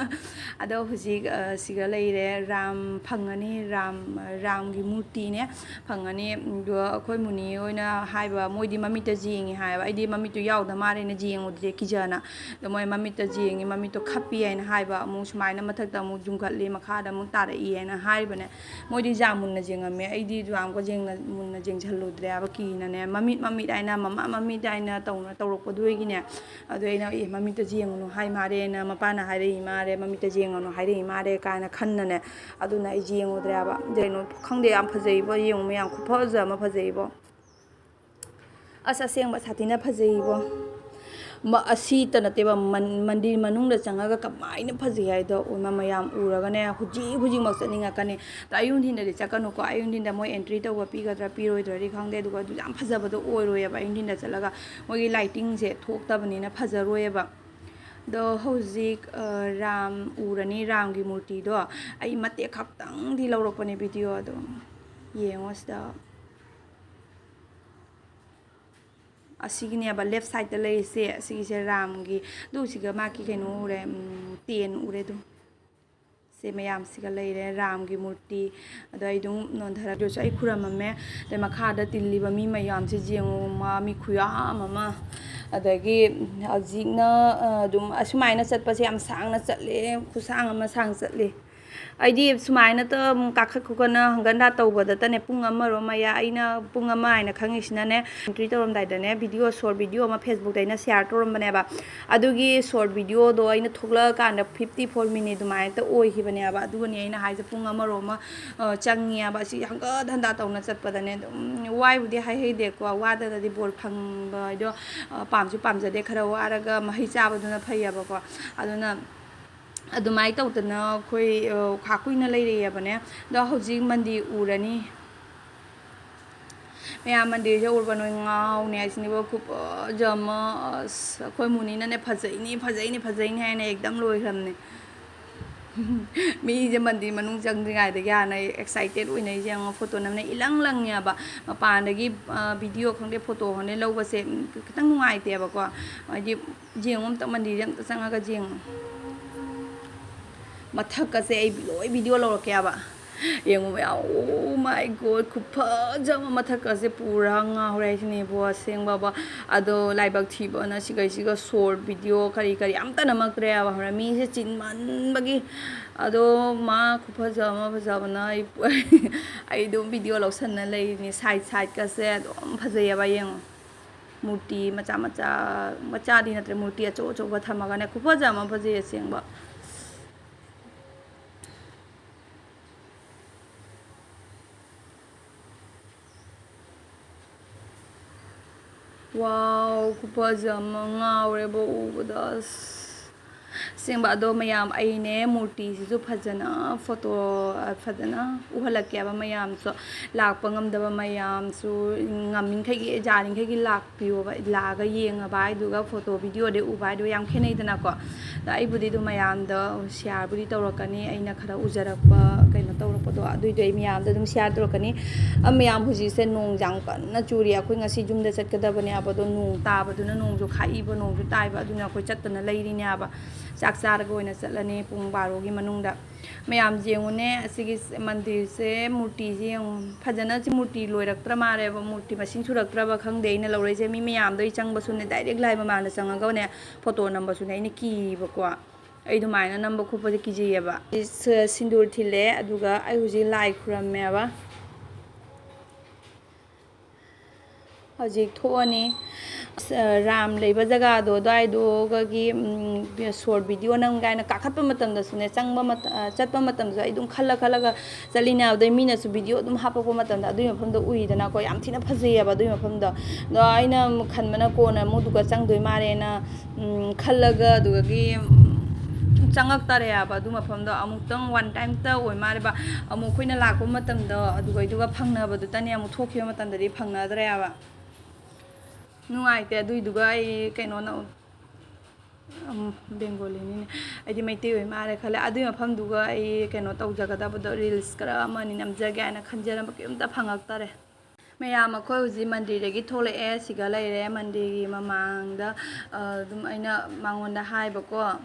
ꯑꯗꯣ ꯍꯧꯖꯤꯛ, ꯑ, ꯁꯤꯒ ꯂꯩꯔꯦ꯫ ꯔꯥꯝ ꯐꯪꯉꯅꯤ, ꯔꯥꯝ, ꯔꯥꯝꯒꯤ ꯃꯨꯔꯇꯤꯅꯦ ꯐꯪꯉꯅꯤ꯫ ꯑꯗꯣ ꯑꯩꯈꯣꯏ ꯃꯨꯅꯤ ꯍꯣꯏꯅ ꯍꯥꯏꯕ, ꯃꯣꯏꯗꯤ ꯃꯃꯤꯠꯇ ꯌꯦꯡꯉꯤ ꯍꯥꯏꯕ, ꯑꯩꯗꯤ ꯃꯃꯤꯠꯇꯨ ꯌꯥꯎꯗ ꯃꯥꯜꯂꯦꯅ ꯌꯦꯡꯉꯨꯗ꯭ꯔꯦ ꯀꯤꯖꯅ꯫ ꯑꯗꯣ ꯃꯣꯏ ꯃꯃꯤꯠꯇ ꯌꯦꯡꯉꯤ, ꯃꯃꯤꯠꯇꯣ ꯈꯞꯄꯤ ꯍꯥꯏꯅ ꯍꯥꯏꯕ꯫ ꯑꯃꯨꯛ ꯁꯨꯃꯥꯏꯅ ꯃꯊꯛꯇ ꯑꯃꯨꯛ ꯌꯨꯡꯈꯠꯂꯤ, ꯃꯈꯥꯗ ꯑꯃꯨꯛ ꯇꯥꯔꯛꯏ ꯍꯥꯏꯅ ꯍꯥꯏꯔꯤꯕꯅꯦ꯫ ꯃꯣꯏꯗꯤ ꯌꯥꯝ ꯃꯨꯟꯅ ꯌꯦꯡꯉꯝꯃꯦ, ꯑꯩꯗꯤ ꯌꯥꯝ ꯌꯦꯡꯅ-, ꯃꯨꯟꯅ ꯌꯦꯡꯁꯤꯜꯂꯨꯗ꯭ꯔꯦ ꯍꯥꯏꯕ, ꯀꯤꯅꯅꯦ꯫ ꯃꯃꯤꯠ, ꯃꯃꯤꯠ ꯍꯥꯏꯅ, ꯃꯃꯥ ꯃꯃꯤꯠ ꯍꯥꯏꯅ ꯇꯧꯅ ꯇꯧꯔꯛꯄꯗꯨꯒꯤꯅꯦ꯫ ꯑꯗꯨ ꯑꯩꯅ, "ꯑꯦ, ꯃꯃꯤꯠꯇ ꯌꯦꯡꯉꯨꯅꯨ ꯍꯥꯏ ꯃꯥꯜꯂꯦꯅ", ꯃꯄꯥꯅ ꯍꯥꯏꯔꯛꯏ ꯃꯥꯜꯂꯦ, "ꯃꯃꯤꯠꯇ ꯌꯦꯡꯉꯨꯅꯨ ꯍꯥꯏꯔꯛꯏ ꯃꯥꯜꯂꯦ" ꯀꯥꯏꯅ ꯈꯟꯅꯅꯦ꯫ ꯑꯗꯨꯅ ꯑꯩ ꯌꯦꯡꯉꯨꯗ꯭ꯔꯦꯕ꯫ ꯀꯩꯅꯣ ꯈꯪꯗꯦ, ꯌꯥꯝ ꯐꯖꯩꯕꯣ, ꯌꯦꯡꯉꯨ ꯃꯌꯥꯝ, ꯈꯨꯐꯖ ꯑꯃ ꯐꯖꯩꯕꯣ꯫ ꯑꯁ, ꯑꯁꯦꯡꯕ ꯁꯥꯊꯤꯅ ꯐꯖꯩꯕꯣ꯫ ꯃ-, ꯑꯁꯤꯇ ꯅꯠꯇꯦꯕ, ꯃꯟ-, ꯃꯟꯗꯤꯔ ꯃꯅꯨꯡꯗ ꯆꯪꯉꯒ ꯀꯃꯥꯏꯅ ꯐꯖꯩ ꯍꯥꯏꯗꯣ, ꯃ-, ꯃꯌꯥꯝ ꯎꯔꯒꯅꯦ, ꯍꯧꯖꯤꯛ ꯍꯧꯖꯤꯛꯃꯛ ꯆꯠꯅꯤꯡꯉꯛꯀꯅꯤ꯫ ꯑꯗꯣ ꯑꯌꯨꯛ ꯅꯨꯡꯊꯤꯟꯗꯗꯤ ꯆꯠꯀꯅꯨꯀꯣ, ꯑꯌꯨꯛ ꯅꯨꯡꯊꯤꯟꯗ ꯃꯣꯏ ꯑꯦꯟꯇ꯭ꯔꯤ ꯇꯧꯕ ꯄꯤꯒꯗ꯭ꯔꯥ ꯄꯤꯔꯣꯏꯗ꯭ꯔꯗꯤ ꯈꯪꯗꯦ, ꯑꯗꯨꯒ ꯑꯗꯨ ꯌꯥꯝ ꯐꯖꯕꯗꯣ ꯑꯣꯏꯔꯣꯏꯌꯦꯕ, ꯑꯌꯨꯛ ꯅꯨꯡꯊꯤꯟꯗ ꯆꯠꯂꯒ ꯃꯣꯏꯒꯤ ꯂꯥꯏꯇꯤꯡꯁꯦ ꯊꯣꯛꯇꯕꯅꯤꯅ ꯐꯖꯔꯣꯏꯌꯦꯕ꯫ ꯑꯗꯣ ꯍꯧꯖꯤꯛ, ꯑ, ꯔꯥꯝ ꯎꯔꯅꯤ, ꯔꯥꯝꯒꯤ ꯃꯨꯔꯇꯤꯗꯣ꯫ ꯑꯩ ꯃꯇꯦꯛ ꯈꯛꯇꯪꯗꯤ ꯂꯧꯔꯛꯄꯅꯦ ꯚꯤꯗꯤꯑꯣ ꯑꯗꯣ꯫ ꯌꯦꯡꯉꯣ ꯁꯤꯗ꯫ ꯑꯁꯤꯒꯤꯅꯦꯕ, left side ꯇ ꯂꯩꯔꯤꯁꯦ, ꯑꯁꯤꯒꯤꯁꯦ ꯔꯥꯝꯒꯤ꯫ ꯑꯗꯨ ꯁꯤꯒ ꯃꯥꯒꯤ ꯀꯩꯅꯣ ꯎꯔꯦ, ꯎꯝ, ꯇꯦꯟ ꯎꯔꯦ ꯑꯗꯨꯝ꯫ ꯁꯦ ꯃꯌꯥꯝꯁꯤꯒ ꯂꯩꯔꯦ, ꯔꯥꯝꯒꯤ ꯃꯨꯔꯇꯤ꯫ ꯑꯗꯣ ꯑꯩ ꯑꯗꯨꯝ ꯅꯣꯟꯊꯔꯛꯇ꯭ꯔꯁꯨ ꯑꯩ ꯈꯨꯔꯝꯃꯝꯃꯦ꯫ ꯑꯗꯩ ꯃꯈꯥꯗ ꯇꯤꯜꯂꯤꯕ ꯃꯤ ꯃꯌꯥꯝꯁꯦ ꯌꯦꯡꯉꯨ, ꯃꯥ ꯃꯤ ꯈꯨꯌꯥꯝ ꯑꯃ꯫ ꯑꯗꯒꯤ ꯍꯧꯖꯤꯛꯅ, ꯑ, ꯑꯗꯨꯝ ꯑꯁꯨꯃꯥꯏꯅ ꯆꯠꯄꯁꯦ ꯌꯥꯝ ꯁꯥꯡꯅ ꯆꯠꯂꯦ, ꯈꯨꯁꯥꯡ ꯑꯃ ꯁꯥꯡ ꯆꯠꯂꯦ꯫ ꯑꯩꯗꯤ ꯁꯨꯃꯥꯏꯅ ꯇ-, ꯀꯥꯈꯠ ꯈꯣꯀꯠꯅ ꯍꯪꯒꯠ ꯍꯟꯗꯥ ꯇꯧꯕꯗꯇꯅꯦ ꯄꯨꯡ ꯑꯃꯔꯣꯝ ꯃꯌꯥ, ꯑꯩꯅ ꯄꯨꯡ ꯑꯃ ꯍꯥꯏꯅ ꯈꯪꯉꯤꯁꯤꯅꯅꯦ, entry ꯇꯧꯔꯝꯗꯥꯏꯗꯅꯦ video, short video ꯑꯃ Facebookꯇ ꯑꯩꯅ share ꯇꯧꯔꯝꯕꯅꯦꯕ꯫ ꯑꯗꯨꯒꯤ short videoꯗꯣ ꯑꯩꯅ ꯊꯣꯛꯂꯛꯑꯀꯥꯟꯗ fifty four minute ꯑꯗꯨꯃꯥꯏꯅ ꯇ ꯑꯣꯏꯈꯤꯕꯅꯦꯕ꯫ ꯑꯗꯨꯒꯅꯤ ꯑꯩꯅ ꯍꯥꯏꯁꯦ ꯄꯨꯡ ꯑꯃꯔꯣꯝ ꯑꯃ, ꯑ, ꯆꯪꯉꯦꯕ꯫ ꯑꯁꯤ ꯍꯪꯒꯠ ꯍꯟꯗꯥ ꯇꯧꯅ ꯆꯠꯄꯗꯅꯦ ꯑꯗꯨꯝ ꯋꯥꯏꯕꯨꯗꯤ ꯍꯥꯏꯍꯩꯗꯦꯀꯣ, ꯋꯥꯗꯅꯗꯤ ꯕꯣꯔ ꯐꯪꯕ ꯍꯥꯏꯗꯣ, ꯑ, ꯄꯥꯝꯁꯨ ꯄꯥꯝꯖꯗꯦ꯫ ꯈꯔ ꯋꯥꯔꯒ ꯃꯍꯩ ꯆꯥꯕꯗꯨꯅ ꯐꯩꯌꯦꯕꯀꯣ꯫ ꯑꯗꯨꯅ ꯑꯗꯨꯃꯥꯏꯅ ꯇꯧꯗꯅ ꯑꯩꯈꯣꯏ, ꯑ, ꯈꯥ ꯀꯨꯏꯅ ꯂꯩꯔꯛꯑꯦꯕꯅꯦ꯫ ꯑꯗꯣ ꯍꯧꯖꯤꯛ ꯃꯟꯗꯤꯔ ꯎꯔꯅꯤ꯫ ꯃꯌꯥꯝ ꯃꯟꯗꯤꯔꯁꯦ ꯎꯔꯕ ꯅꯣꯏ ꯉꯥꯎꯅꯤ ꯍꯥꯏꯁꯤꯅꯦꯕ꯫ ꯈꯨꯐꯖ ꯑꯃ, ꯑꯁ, ꯑꯩꯈꯣꯏ ꯃꯨꯅꯤꯅꯅꯦ "ꯐꯖꯩꯅꯤ, ꯐꯖꯩꯅꯤ, ꯐꯖꯩꯅꯤ" ꯍꯥꯏꯅ ꯑꯦꯛꯗꯝ ꯂꯣꯏꯈ꯭ꯔꯕꯅꯦ꯫ ꯃꯤꯁꯦ ꯃꯟꯗꯤꯔ ꯃꯅꯨꯡ ꯆꯪꯗ꯭ꯔꯤꯉꯩꯗꯒꯤ ꯍꯥꯟꯅ excited ꯑꯣꯏꯅꯩꯁꯦ ꯌꯦꯡꯉꯣ꯫ ꯐꯣꯇꯣ ꯅꯝꯅ ꯏꯂꯪ ꯂꯪꯉꯦꯕ꯫ ꯃꯄꯥꯟꯗꯒꯤ, ꯑ, video ꯈꯪꯗꯦ, ꯐꯣꯇꯣ ꯈꯪꯗꯦ ꯂꯧꯕꯁꯦ, ꯎꯝ, ꯈꯤꯇꯪ ꯅꯨꯡꯉꯥꯏꯇꯦꯕꯀꯣ꯫ ꯍꯥꯏꯗꯤ ꯌꯦꯡꯉꯣ ꯑꯝꯇ, ꯃꯟꯗꯤꯔꯁꯦ ꯑꯝꯇ ꯆꯪꯉꯒ ꯌꯦꯡꯉꯣ꯫ ꯃꯊꯛꯀꯁꯦ ꯑꯩ ꯂꯣꯏ video ꯂꯧꯔꯛꯀꯦꯕ꯫ ꯌꯦꯡꯉꯨ ꯃꯌꯥꯝ, oh my God, ꯈꯨꯐꯖ ꯑꯃ, ꯃꯊꯛꯀꯁꯦ ꯄꯨꯔꯥ ꯉꯥꯎꯔꯦ ꯍꯥꯏꯁꯤꯅꯦꯕꯣ, ꯑꯁꯦꯡꯕꯕꯣ꯫ ꯑꯗꯣ ꯂꯥꯏꯕꯛ ꯊꯤꯕꯅ ꯁꯤꯈꯩꯁꯤꯒ short video ꯀꯔꯤ ꯀꯔꯤ ꯑꯝꯇ ꯅꯝꯃꯛꯇ꯭ꯔꯦꯕ, ꯈꯪꯕ꯭ꯔꯥ? ꯃꯤꯁꯦ ꯆꯤꯟꯃꯟꯕꯒꯤ꯫ ꯑꯗꯣ ꯃꯥ ꯈꯨꯐꯖ ꯑꯃ ꯐꯖꯕꯅ ꯑꯩ, ꯑꯩ ꯑꯗꯨꯝ video ꯂꯧꯁꯟꯅ ꯂꯩꯔꯤꯅꯤ꯫ Side sideꯀꯁꯦ ꯑꯗꯨꯝ ꯐꯖꯩꯌꯦꯕ, ꯌꯦꯡꯉꯣ꯫ ꯃꯨꯔꯇꯤ ꯃꯆꯥ ꯃꯆꯥ, ꯃꯆꯥꯗꯤ ꯅꯠꯇ꯭ꯔꯦ, ꯃꯨꯔꯇꯤ ꯑꯆꯧ ꯑꯆꯧꯕ ꯊꯝꯃꯒꯅꯦ, ꯈꯨꯐꯖ ꯑꯃ ꯐꯖꯩ ꯑꯁꯦꯡꯕ꯫ Wow, ꯈꯨꯐꯖ ꯑꯃ ꯉꯥꯎꯔꯦꯕ ꯎꯕꯗ, ꯑꯁ꯫ ꯑꯁꯦꯡꯕ꯫ ꯑꯗꯣ ꯃꯌꯥꯝ, ꯑꯩꯅꯦ ꯃꯨꯔꯇꯤꯁꯤꯁꯨ ꯐꯖꯅ ꯐꯣꯇꯣ, ꯑ, ꯐꯖꯅ ꯎꯍꯜꯂꯛꯀꯦꯕ ꯃꯌꯥꯝꯁꯨ꯫ ꯂꯥꯛꯄ ꯉꯝꯗꯕ ꯃꯌꯥꯝꯁꯨ ꯉꯝꯃꯤꯈꯩꯒꯤ, ꯌꯥꯔꯤꯈꯩꯒꯤ ꯂꯥꯛꯄꯤꯌꯣꯕ, ꯂꯥꯛꯑꯒ ꯌꯦꯡꯉꯕ ꯍꯥꯏꯗꯨꯒ ꯐꯣꯇꯣ videoꯗ ꯎꯕ ꯍꯥꯏꯗꯨꯒ ꯌꯥꯝ ꯈꯦꯠꯅꯩꯗꯅꯀꯣ꯫ ꯑꯗꯣ ꯑꯩꯕꯨꯗꯤ ꯑꯗꯨꯝ ꯃꯌꯥꯝꯗ shareꯕꯨꯗꯤ ꯇꯧꯔꯛꯀꯅꯤ, ꯑꯩꯅ ꯈꯔ ꯎꯖꯔꯛꯄ ꯀꯩꯅꯣ ꯇꯧꯔꯛꯄꯗꯣ, ꯑꯗꯨꯏꯗꯣ ꯑꯩ ꯃꯌꯥꯝꯗ ꯑꯗꯨꯝ ꯁꯤꯌꯥꯔ ꯇꯧꯔꯛꯀꯅꯤ꯫ ꯑ, ꯃꯌꯥꯝ, ꯍꯧꯖꯤꯛꯁꯦ ꯅꯣꯡ ꯌꯥꯝ ꯀꯟꯅ ꯆꯨꯔꯤ꯫ ꯑꯩꯈꯣꯏ ꯉꯁꯤ ꯌꯨꯝꯗ ꯆꯠꯀꯗꯕꯅꯦ ꯍꯥꯏꯕꯗꯣ, ꯅꯣꯡ ꯇꯥꯕꯗꯨꯅ, ꯅꯣꯡꯁꯨ ꯈꯥꯛꯏꯕ, ꯅꯣꯡꯁꯨ ꯇꯥꯏꯕ, ꯑꯗꯨꯅ ꯑꯩꯈꯣꯏ ꯆꯠꯇꯅ ꯂꯩꯔꯤꯅꯦ ꯍꯥꯏꯕ꯫ ꯆꯥꯛ ꯆꯥꯔꯒ ꯑꯣꯏꯅ ꯆꯠꯂꯅꯤ ꯄꯨꯡ ꯕꯥꯔꯣꯒꯤ ꯃꯅꯨꯡꯗ꯫ ꯃꯌꯥꯝ ꯌꯦꯡꯉꯨꯅꯦ, ꯑꯁꯤꯒꯤ ꯃꯟꯗꯤꯔꯁꯦ, ꯃꯨꯔꯇꯤꯁꯦ ꯌꯦꯡꯉꯨ꯫ ꯐꯖꯅ ꯁꯤ ꯃꯨꯔꯇꯤ ꯂꯣꯏꯔꯛꯇ꯭ꯔ ꯃꯥꯜꯂꯦꯕ, ꯃꯨꯔꯇꯤ ꯃꯁꯤꯡ ꯁꯨꯔꯛꯇ꯭ꯔꯕ ꯈꯪꯗꯦ꯫ ꯑꯩꯅ ꯂꯧꯔꯛꯏꯁꯦ, ꯃꯤ ꯃꯌꯥꯝꯗꯣ ꯑꯩ ꯆꯪꯕꯁꯨꯅꯦ, ꯗꯥꯏꯔꯦꯛ ꯂꯥꯏ ꯃꯃꯥꯡꯗ ꯆꯪꯉꯒꯅꯦ, ꯐꯣꯇꯣ ꯅꯝꯕꯁꯨꯅꯦ ꯑꯩꯅ ꯀꯤꯌꯦꯕꯀꯣ꯫ ꯑꯩ ꯑꯗꯨꯃꯥꯏꯅ ꯅꯝꯕ ꯈꯣꯠꯄꯁꯦ ꯀꯤꯖꯩꯌꯦꯕ꯫ ꯁ-, ꯁꯤꯟꯗꯨꯔ ꯊꯤꯜꯂꯦ, ꯑꯗꯨꯒ ꯑꯩ ꯍꯧꯖꯤꯛ ꯂꯥꯏ ꯈꯨꯔꯝꯃꯦꯕ꯫ ꯍꯧꯖꯤꯛ ꯊꯣꯛꯑꯅꯤ꯫ ꯑꯁ, ꯔꯥꯝ ꯂꯩꯕ ꯖꯒꯥꯗꯣ ꯑꯗꯨꯋꯥꯏꯗꯨꯒꯤ, ꯎꯝ, ꯁꯣꯔꯠ ꯚꯤꯗꯤꯑꯣ ꯅꯝ ꯀꯥꯏꯅ ꯀꯥꯈꯠꯄ ꯃꯇꯝꯗꯁꯨꯅꯦ, ꯆꯪꯕ ꯃꯇ-, ꯑ, ꯆꯠꯄ ꯃꯇꯝꯁꯨ ꯑꯩ ꯑꯗꯨꯝ ꯈꯜꯂ ꯈꯜꯂꯒ ꯆꯠꯂꯤꯅꯦ꯫ ꯑꯗꯩ ꯃꯤꯅꯁꯨ ꯚꯤꯗꯤꯑꯣ ꯑꯗꯨꯝ ꯍꯥꯞꯄꯛꯄ ꯃꯇꯝꯗ ꯑꯗꯨꯒꯤ ꯃꯐꯝꯗꯣ ꯎꯏꯗꯅꯀꯣ, ꯌꯥꯝ ꯊꯤꯅ ꯐꯖꯩꯌꯦꯕ ꯑꯗꯨꯒꯤ ꯃꯐꯝꯗꯣ꯫ ꯑꯗꯣ ꯑꯩꯅ ꯈꯟꯕꯅ ꯀꯣꯟꯅ ꯑꯃꯨꯛ ꯑꯗꯨꯒ ꯆꯪꯗꯣꯏ ꯃꯥꯜꯂꯦꯅ, ꯎꯝ, ꯈꯜꯂꯒ ꯑꯗꯨꯗꯒꯤ, ꯎꯝ, ꯆꯪꯉꯛꯇꯔꯦ ꯍꯥꯏꯕ꯫ ꯑꯗꯨ ꯃꯐꯝꯗꯣ ꯑꯃꯨꯛꯇꯪ ꯋꯥꯟ ꯇꯥꯏꯝꯇ ꯑꯣꯏ ꯃꯥꯜꯂꯦꯕ꯫ ꯑꯃꯨꯛ ꯑꯩꯈꯣꯏꯅ ꯂꯥꯛꯄ ꯃꯇꯝꯗꯣ ꯑꯗꯨꯒꯩꯗꯨꯒ ꯐꯪꯅꯕꯗꯨꯇꯅꯦ, ꯑꯃꯨꯛ ꯊꯣꯛꯈꯤꯕ ꯃꯇꯝꯗꯗꯤ ꯐꯪꯅꯗ꯭ꯔꯦ ꯍꯥꯏꯕ꯫ ꯅꯨꯡꯉꯥꯏꯇꯦ꯫ ꯑꯗꯨꯏꯗꯨꯒ ꯑꯩ ꯀꯩꯅꯣꯅ, ꯎꯝ, ꯕꯦꯡꯒꯣꯂꯤꯅꯤꯅꯦ, ꯑꯩꯗꯤ ꯃꯩꯇꯩ ꯑꯣꯏ ꯃꯥꯜꯂꯦ ꯈꯜꯂꯦ꯫ ꯑꯗꯨꯏ ꯃꯐꯝꯗꯨꯒ ꯑꯩ ꯀꯩꯅꯣ ꯇꯧꯖꯒꯗꯕꯗꯣ, ꯔꯤꯜꯁ ꯈꯔ ꯑꯃꯅꯤ ꯅꯝꯖꯒꯦ ꯍꯥꯏꯅ ꯈꯟꯖꯔꯝꯕ, ꯀꯩꯝꯇ ꯐꯪꯉꯛꯇꯔꯦ꯫ ꯃꯌꯥꯝ, ꯑꯩꯈꯣꯏ ꯍꯧꯖꯤꯛ ꯃꯟꯗꯤꯔꯗꯒꯤ ꯊꯣꯛꯂꯛꯑꯦ, ꯁꯤꯒ ꯂꯩꯔꯦ ꯃꯟꯗꯤꯔꯒꯤ ꯃꯃꯥꯡꯗ꯫ ꯑ, ꯑꯗꯨꯝ ꯑꯩꯅ ꯃꯉꯣꯟꯗ ꯍꯥꯏꯕꯀꯣ, ꯑ,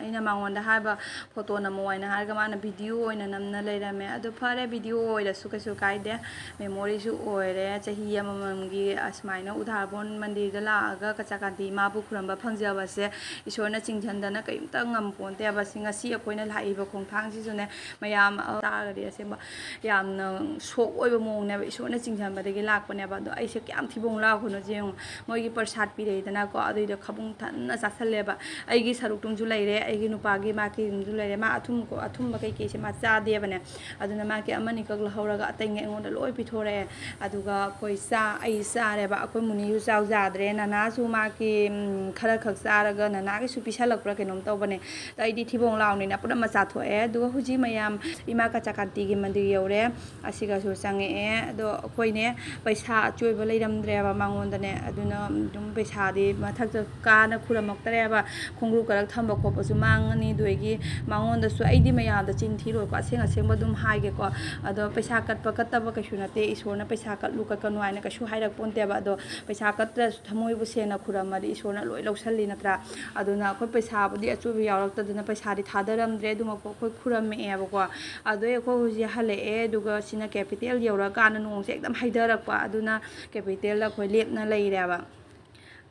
ꯑꯩꯅ ꯃꯉꯣꯟꯗ ꯍꯥꯏꯕ, "ꯐꯣꯇꯣ ꯅꯝꯃꯣ" ꯍꯥꯏꯅ ꯍꯥꯏꯔꯒ, ꯃꯥꯅ ꯚꯤꯗꯤꯑꯣ ꯑꯣꯏꯅ ꯅꯝꯅ ꯂꯩꯔꯝꯃꯦ꯫ ꯑꯗꯨ ꯐꯔꯦ, ꯚꯤꯗꯤꯑꯣ ꯑꯣꯏꯔꯁꯨ ꯀꯩꯁꯨ ꯀꯥꯏꯗꯦ, ꯃꯦꯃꯣꯔꯤꯁꯨ ꯑꯣꯏꯔꯦ꯫ ꯆꯍꯤ ꯑꯃꯃꯝꯒꯤ ꯑꯁꯨꯃꯥꯏꯅ ꯎꯗꯥꯔꯕꯣꯟ ꯃꯟꯗꯤꯔꯗ ꯂꯥꯛꯑꯒ ꯀꯆꯥ ꯀꯥꯟꯇꯤ ꯏꯃꯥꯕꯨ ꯈꯨꯔꯨꯝꯕ ꯐꯪꯖꯕꯁꯦ ꯏꯁꯣꯔꯅ ꯆꯤꯡꯁꯤꯟꯗꯅ ꯀꯔꯤꯝꯇ ꯉꯝꯄꯣꯟꯇꯦꯕ꯫ ꯁꯤ ꯉꯁꯤ ꯑꯩꯈꯣꯏꯅ ꯂꯥꯛꯏꯕ ꯈꯣꯡꯊꯥꯡꯁꯤꯁꯨꯅꯦ, ꯃꯌꯥꯝ ꯇꯥꯔꯒꯗꯤ ꯑꯁꯦꯡꯕ ꯌꯥꯝꯅ ꯁꯣꯛ ꯑꯣꯏꯕ ꯃꯑꯣꯡꯅꯦꯕ꯫ ꯏꯁꯣꯔꯅ ꯆꯤꯡꯁꯤꯟꯕꯗꯒꯤ ꯂꯥꯛꯄꯅꯦꯕ꯫ ꯑꯗꯣ ꯑꯩꯁꯦ ꯀꯌꯥꯝ ꯊꯤꯕꯣꯡ ꯂꯥꯎꯈ꯭ꯔꯅꯣ ꯌꯦꯡꯉꯣ꯫ ꯃꯣꯏꯒꯤ ꯄ꯭ꯔꯁꯥꯗ ꯄꯤꯔꯛꯏꯗꯅꯀꯣ, ꯑꯗꯨꯏꯗꯣ ꯈꯕꯨꯡ ꯊꯟꯅ ꯆꯥꯁꯜꯂꯦꯕ꯫ ꯑꯩꯒꯤ ꯁꯔꯨꯛꯇꯨꯝꯁꯨ ꯂꯩꯔꯦ, ꯑꯩꯒꯤ ꯅꯨꯄꯥꯒꯤ ꯃꯥꯒꯤ ꯑꯗꯨꯝꯁꯨ ꯂꯩꯔꯦ꯫ ꯃꯥ ꯑꯊꯨꯝ-, ꯑꯊꯨꯝꯕ ꯀꯩꯀꯩꯁꯦ ꯃꯥ ꯆꯥꯗꯦꯕꯅꯦ꯫ ꯑꯗꯨꯅ ꯃꯥꯒꯤ ꯑꯃꯅꯤꯈꯛ ꯂꯧꯍꯧꯔꯒ ꯑꯇꯩꯉꯩ ꯑꯩꯉꯣꯟꯗ ꯂꯣꯏ ꯄꯤꯊꯣꯔꯛꯑꯦ꯫ ꯑꯗꯨꯒ ꯑꯩꯈꯣꯏ ꯆꯥ-, ꯑꯩ ꯆꯥꯔꯦꯕ꯫ ꯑꯩꯈꯣꯏ ꯃꯨꯅꯤꯁꯨ ꯆꯥꯎ ꯆꯥꯗ꯭ꯔꯦ꯫ ꯅꯅꯥꯁꯨ ꯃꯥꯒꯤ, ꯎꯝ, ꯈꯔ ꯈꯛ ꯆꯥꯔꯒ ꯅꯅꯥꯒꯤꯁꯨ ꯄꯤꯁꯜꯂꯛꯄ꯭ꯔꯥ ꯀꯩꯅꯣꯝ ꯇꯧꯕꯅꯦ꯫ ꯑꯗꯣ ꯑꯩꯗꯤ ꯊꯤꯕꯣꯡ ꯂꯥꯎꯅꯤꯅ ꯄꯨꯟꯅ ꯃꯆꯥ ꯊꯣꯛꯑꯦ꯫ ꯑꯗꯨꯒ ꯍꯧꯖꯤꯛ ꯃꯌꯥꯝ ꯏꯃꯥ ꯀꯆꯥ ꯀꯥꯟꯇꯤꯒꯤ ꯃꯟꯗꯤꯔ ꯌꯧꯔꯦ꯫ ꯑꯁꯤꯒꯁꯨ ꯆꯪꯉꯛꯑꯦ꯫ ꯑꯗꯣ ꯑꯩꯈꯣꯏꯅꯦ ꯄꯩꯁꯥ ꯑꯆꯣꯏꯕ ꯂꯩꯔꯝꯗ꯭ꯔꯦꯕ ꯃꯉꯣꯟꯗꯅꯦ꯫ ꯑꯗꯨꯅ ꯑꯗꯨꯝ ꯄꯩꯁꯥꯗꯤ ꯃꯊꯛꯇ ꯀꯥꯅ ꯈꯨꯔꯝꯃꯛꯇ꯭ꯔꯦꯕ꯫ ꯈꯣꯡꯒ꯭ꯔꯨ ꯀꯔꯛ ꯊꯝꯕ ꯈꯣꯠꯄ ꯁꯨ ꯃꯥꯡꯉꯅꯤ꯫ ꯑꯗꯨꯗꯒꯤ ꯃꯉꯣꯟꯗꯁꯨ ꯑꯩꯗꯤ ꯃꯌꯥꯝꯗ ꯆꯤꯟ ꯊꯤꯔꯣꯏꯀꯣ, ꯑꯁꯦꯡ ꯑꯁꯦꯡꯕ ꯑꯗꯨꯝ ꯍꯥꯏꯒꯦꯀꯣ꯫ ꯑꯗꯣ ꯄꯩꯁꯥ ꯀꯠꯄ ꯀꯠꯇꯕ ꯀꯩꯁꯨ ꯅꯠꯇꯦ, ꯏꯁꯣꯔꯅ ꯄꯩꯁꯥ ꯀꯠꯂꯨ ꯀꯠꯀꯅꯨ ꯍꯥꯏꯅ ꯀꯩꯁꯨ ꯍꯥꯏꯔꯛꯄꯣꯟꯇꯦꯕ꯫ ꯑꯗꯣ ꯄꯩꯁꯥ ꯀꯠꯇ꯭ꯔꯁꯨ ꯊꯃꯣꯏꯕꯨ ꯁꯦꯡꯅ ꯈꯨꯔꯝꯃꯗꯤ ꯏꯁꯣꯔꯅ ꯂꯣꯏ ꯂꯧꯁꯜꯂꯤ ꯅꯠꯇ꯭ꯔꯥ? ꯑꯗꯨꯅ ꯑꯩꯈꯣꯏ ꯄꯩꯁꯥꯕꯨꯗꯤ ꯑꯆꯣꯏꯕ ꯌꯥꯎꯔꯛꯇꯗꯅ ꯄꯩꯁꯥꯗꯤ ꯊꯥꯗꯔꯝꯗ꯭ꯔꯦ, ꯑꯗꯨꯃꯛꯄꯨ ꯑꯩꯈꯣꯏ ꯈꯨꯔꯝꯃꯛꯑꯦꯕꯀꯣ꯫ ꯑꯗꯣ ꯑꯩꯈꯣꯏ ꯍꯧꯖꯤꯛ ꯍꯜꯂꯛꯑꯦ, ꯑꯗꯨꯒ ꯁꯤꯅ ꯀꯦꯄꯤꯇꯦꯜ ꯌꯧꯔꯀꯥꯟꯗ ꯅꯣꯡꯁꯦ ꯑꯗꯨꯝ ꯍꯩꯊꯔꯛꯄ, ꯑꯗꯨꯅ ꯀꯦꯄꯤꯇꯦꯜꯗ ꯑꯩꯈꯣꯏ ꯂꯦꯞꯅ ꯂꯩꯔꯦꯕ꯫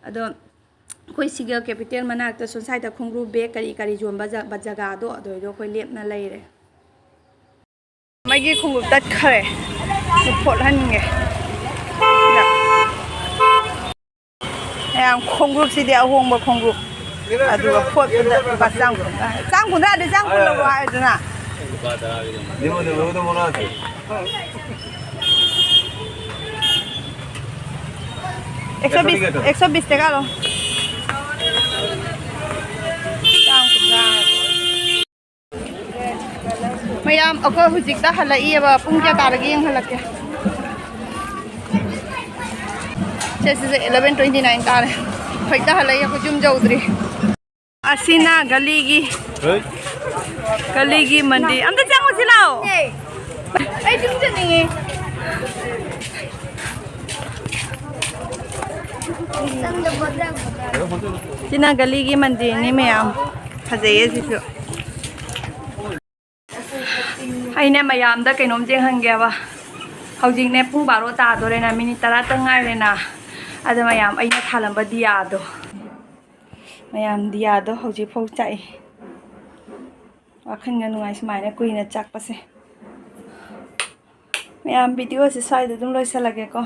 ꯑꯗꯣ ꯑꯩꯈꯣꯏ ꯁꯤꯒ ꯀꯦꯄꯤꯇꯦꯜ ꯃꯅꯥꯛꯇꯁꯨ ꯁ꯭ꯋꯥꯏꯗ ꯈꯣꯡꯒ꯭ꯔꯨ ꯕꯦꯒ ꯀꯔꯤ ꯀꯔꯤ ꯌꯣꯟꯕ ꯖ-, ꯖꯒꯥꯗꯣ ꯑꯗꯨꯗꯩꯗꯣ ꯑꯩꯈꯣꯏ ꯂꯦꯞꯅ ꯂꯩꯔꯦ꯫ ꯃꯩꯒꯤ ꯈꯣꯡꯎꯞ ꯇꯠꯈꯔꯦ, ꯐꯣꯠꯍꯟꯒꯦ꯫ ꯃꯌꯥꯝ ꯈꯣꯡꯎꯞꯁꯤꯗꯤ ꯑꯍꯣꯡꯕ ꯈꯣꯡꯎꯞ, ꯑꯗꯨꯒ ꯐꯣꯠꯄꯗ ꯂꯨꯄꯥ ꯆꯥꯝ ꯀꯨꯟꯊ꯭ꯔꯥ꯫ ꯆꯥꯝ ꯀꯨꯟꯊ꯭ꯔꯥꯗꯤ ꯆꯥꯝ ꯀꯨꯟ ꯂꯧꯔꯣ ꯍꯥꯏꯗꯅ꯫ एक सौ बीस, एक सौ बीस टका लो। ꯆꯥꯝ ꯀꯨꯟꯊ꯭ꯔꯥ꯫ ꯃꯌꯥꯝ, ꯑꯩꯈꯣꯏ ꯍꯧꯖꯤꯛꯇ ꯍꯜꯂꯛꯏꯑꯕ꯫ ꯄꯨꯡ ꯀꯌꯥ ꯇꯥꯔꯒꯦ ꯌꯦꯡꯍꯜꯂꯛꯀꯦ꯫ ꯁꯦ, ꯁꯤꯁꯦ eleven twenty nine ꯇꯥꯔꯦ꯫ ꯍꯧꯖꯤꯛꯇ ꯍꯜꯂꯛꯏ, ꯑꯩꯈꯣꯏ ꯌꯨꯝ ꯌꯧꯗ꯭ꯔꯤ꯫ ꯑꯁꯤꯅ ꯒꯂꯤꯒꯤ, ꯒꯂꯤꯒꯤ ꯃꯟꯗꯤꯔ꯫ ꯑꯝꯇ ꯆꯪꯉꯨꯁꯤ ꯂꯥꯛꯑꯣ꯫ ꯑꯩ ꯌꯨꯝ ꯆꯠꯅꯤꯡꯉꯦ꯫ ꯁꯤꯅ ꯒꯂꯤꯒꯤ ꯃꯟꯗꯤꯔꯅꯤ ꯃꯌꯥꯝ꯫ ꯐꯖꯩꯌꯦ ꯁꯤꯁꯨ꯫ ꯑꯩꯅ ꯃꯌꯥꯝꯗ ꯀꯩꯅꯣꯝ ꯌꯦꯡꯍꯟꯒꯦꯕ꯫ ꯍꯧꯖꯤꯛꯅꯦ ꯄꯨꯡ ꯕꯥꯔꯣ ꯇꯥꯗꯣꯔꯦꯅ, ꯃꯤꯅꯤꯠ ꯇꯔꯥꯇꯪ ꯉꯥꯏꯔꯦꯅ꯫ ꯑꯗ ꯃꯌꯥꯝ ꯑꯩꯅ ꯊꯥꯜꯂꯝꯕ ꯗꯤꯌꯥꯗꯣ, ꯃꯌꯥꯝ ꯗꯤꯌꯥꯗꯣ ꯍꯧꯖꯤꯛꯐꯥꯎ ꯆꯥꯛꯏ꯫ ꯋꯥꯈꯜꯒ ꯅꯨꯡꯉꯥꯏ ꯁꯨꯃꯥꯏꯅ ꯀꯨꯏꯅ ꯆꯥꯛꯄꯁꯦ꯫ ꯃꯌꯥꯝ, ꯚꯤꯗꯤꯑꯣꯁꯦ ꯁ꯭ꯋꯥꯏꯗ ꯑꯗꯨꯝ ꯂꯣꯏꯁꯤꯜꯂꯒꯦꯀꯣ꯫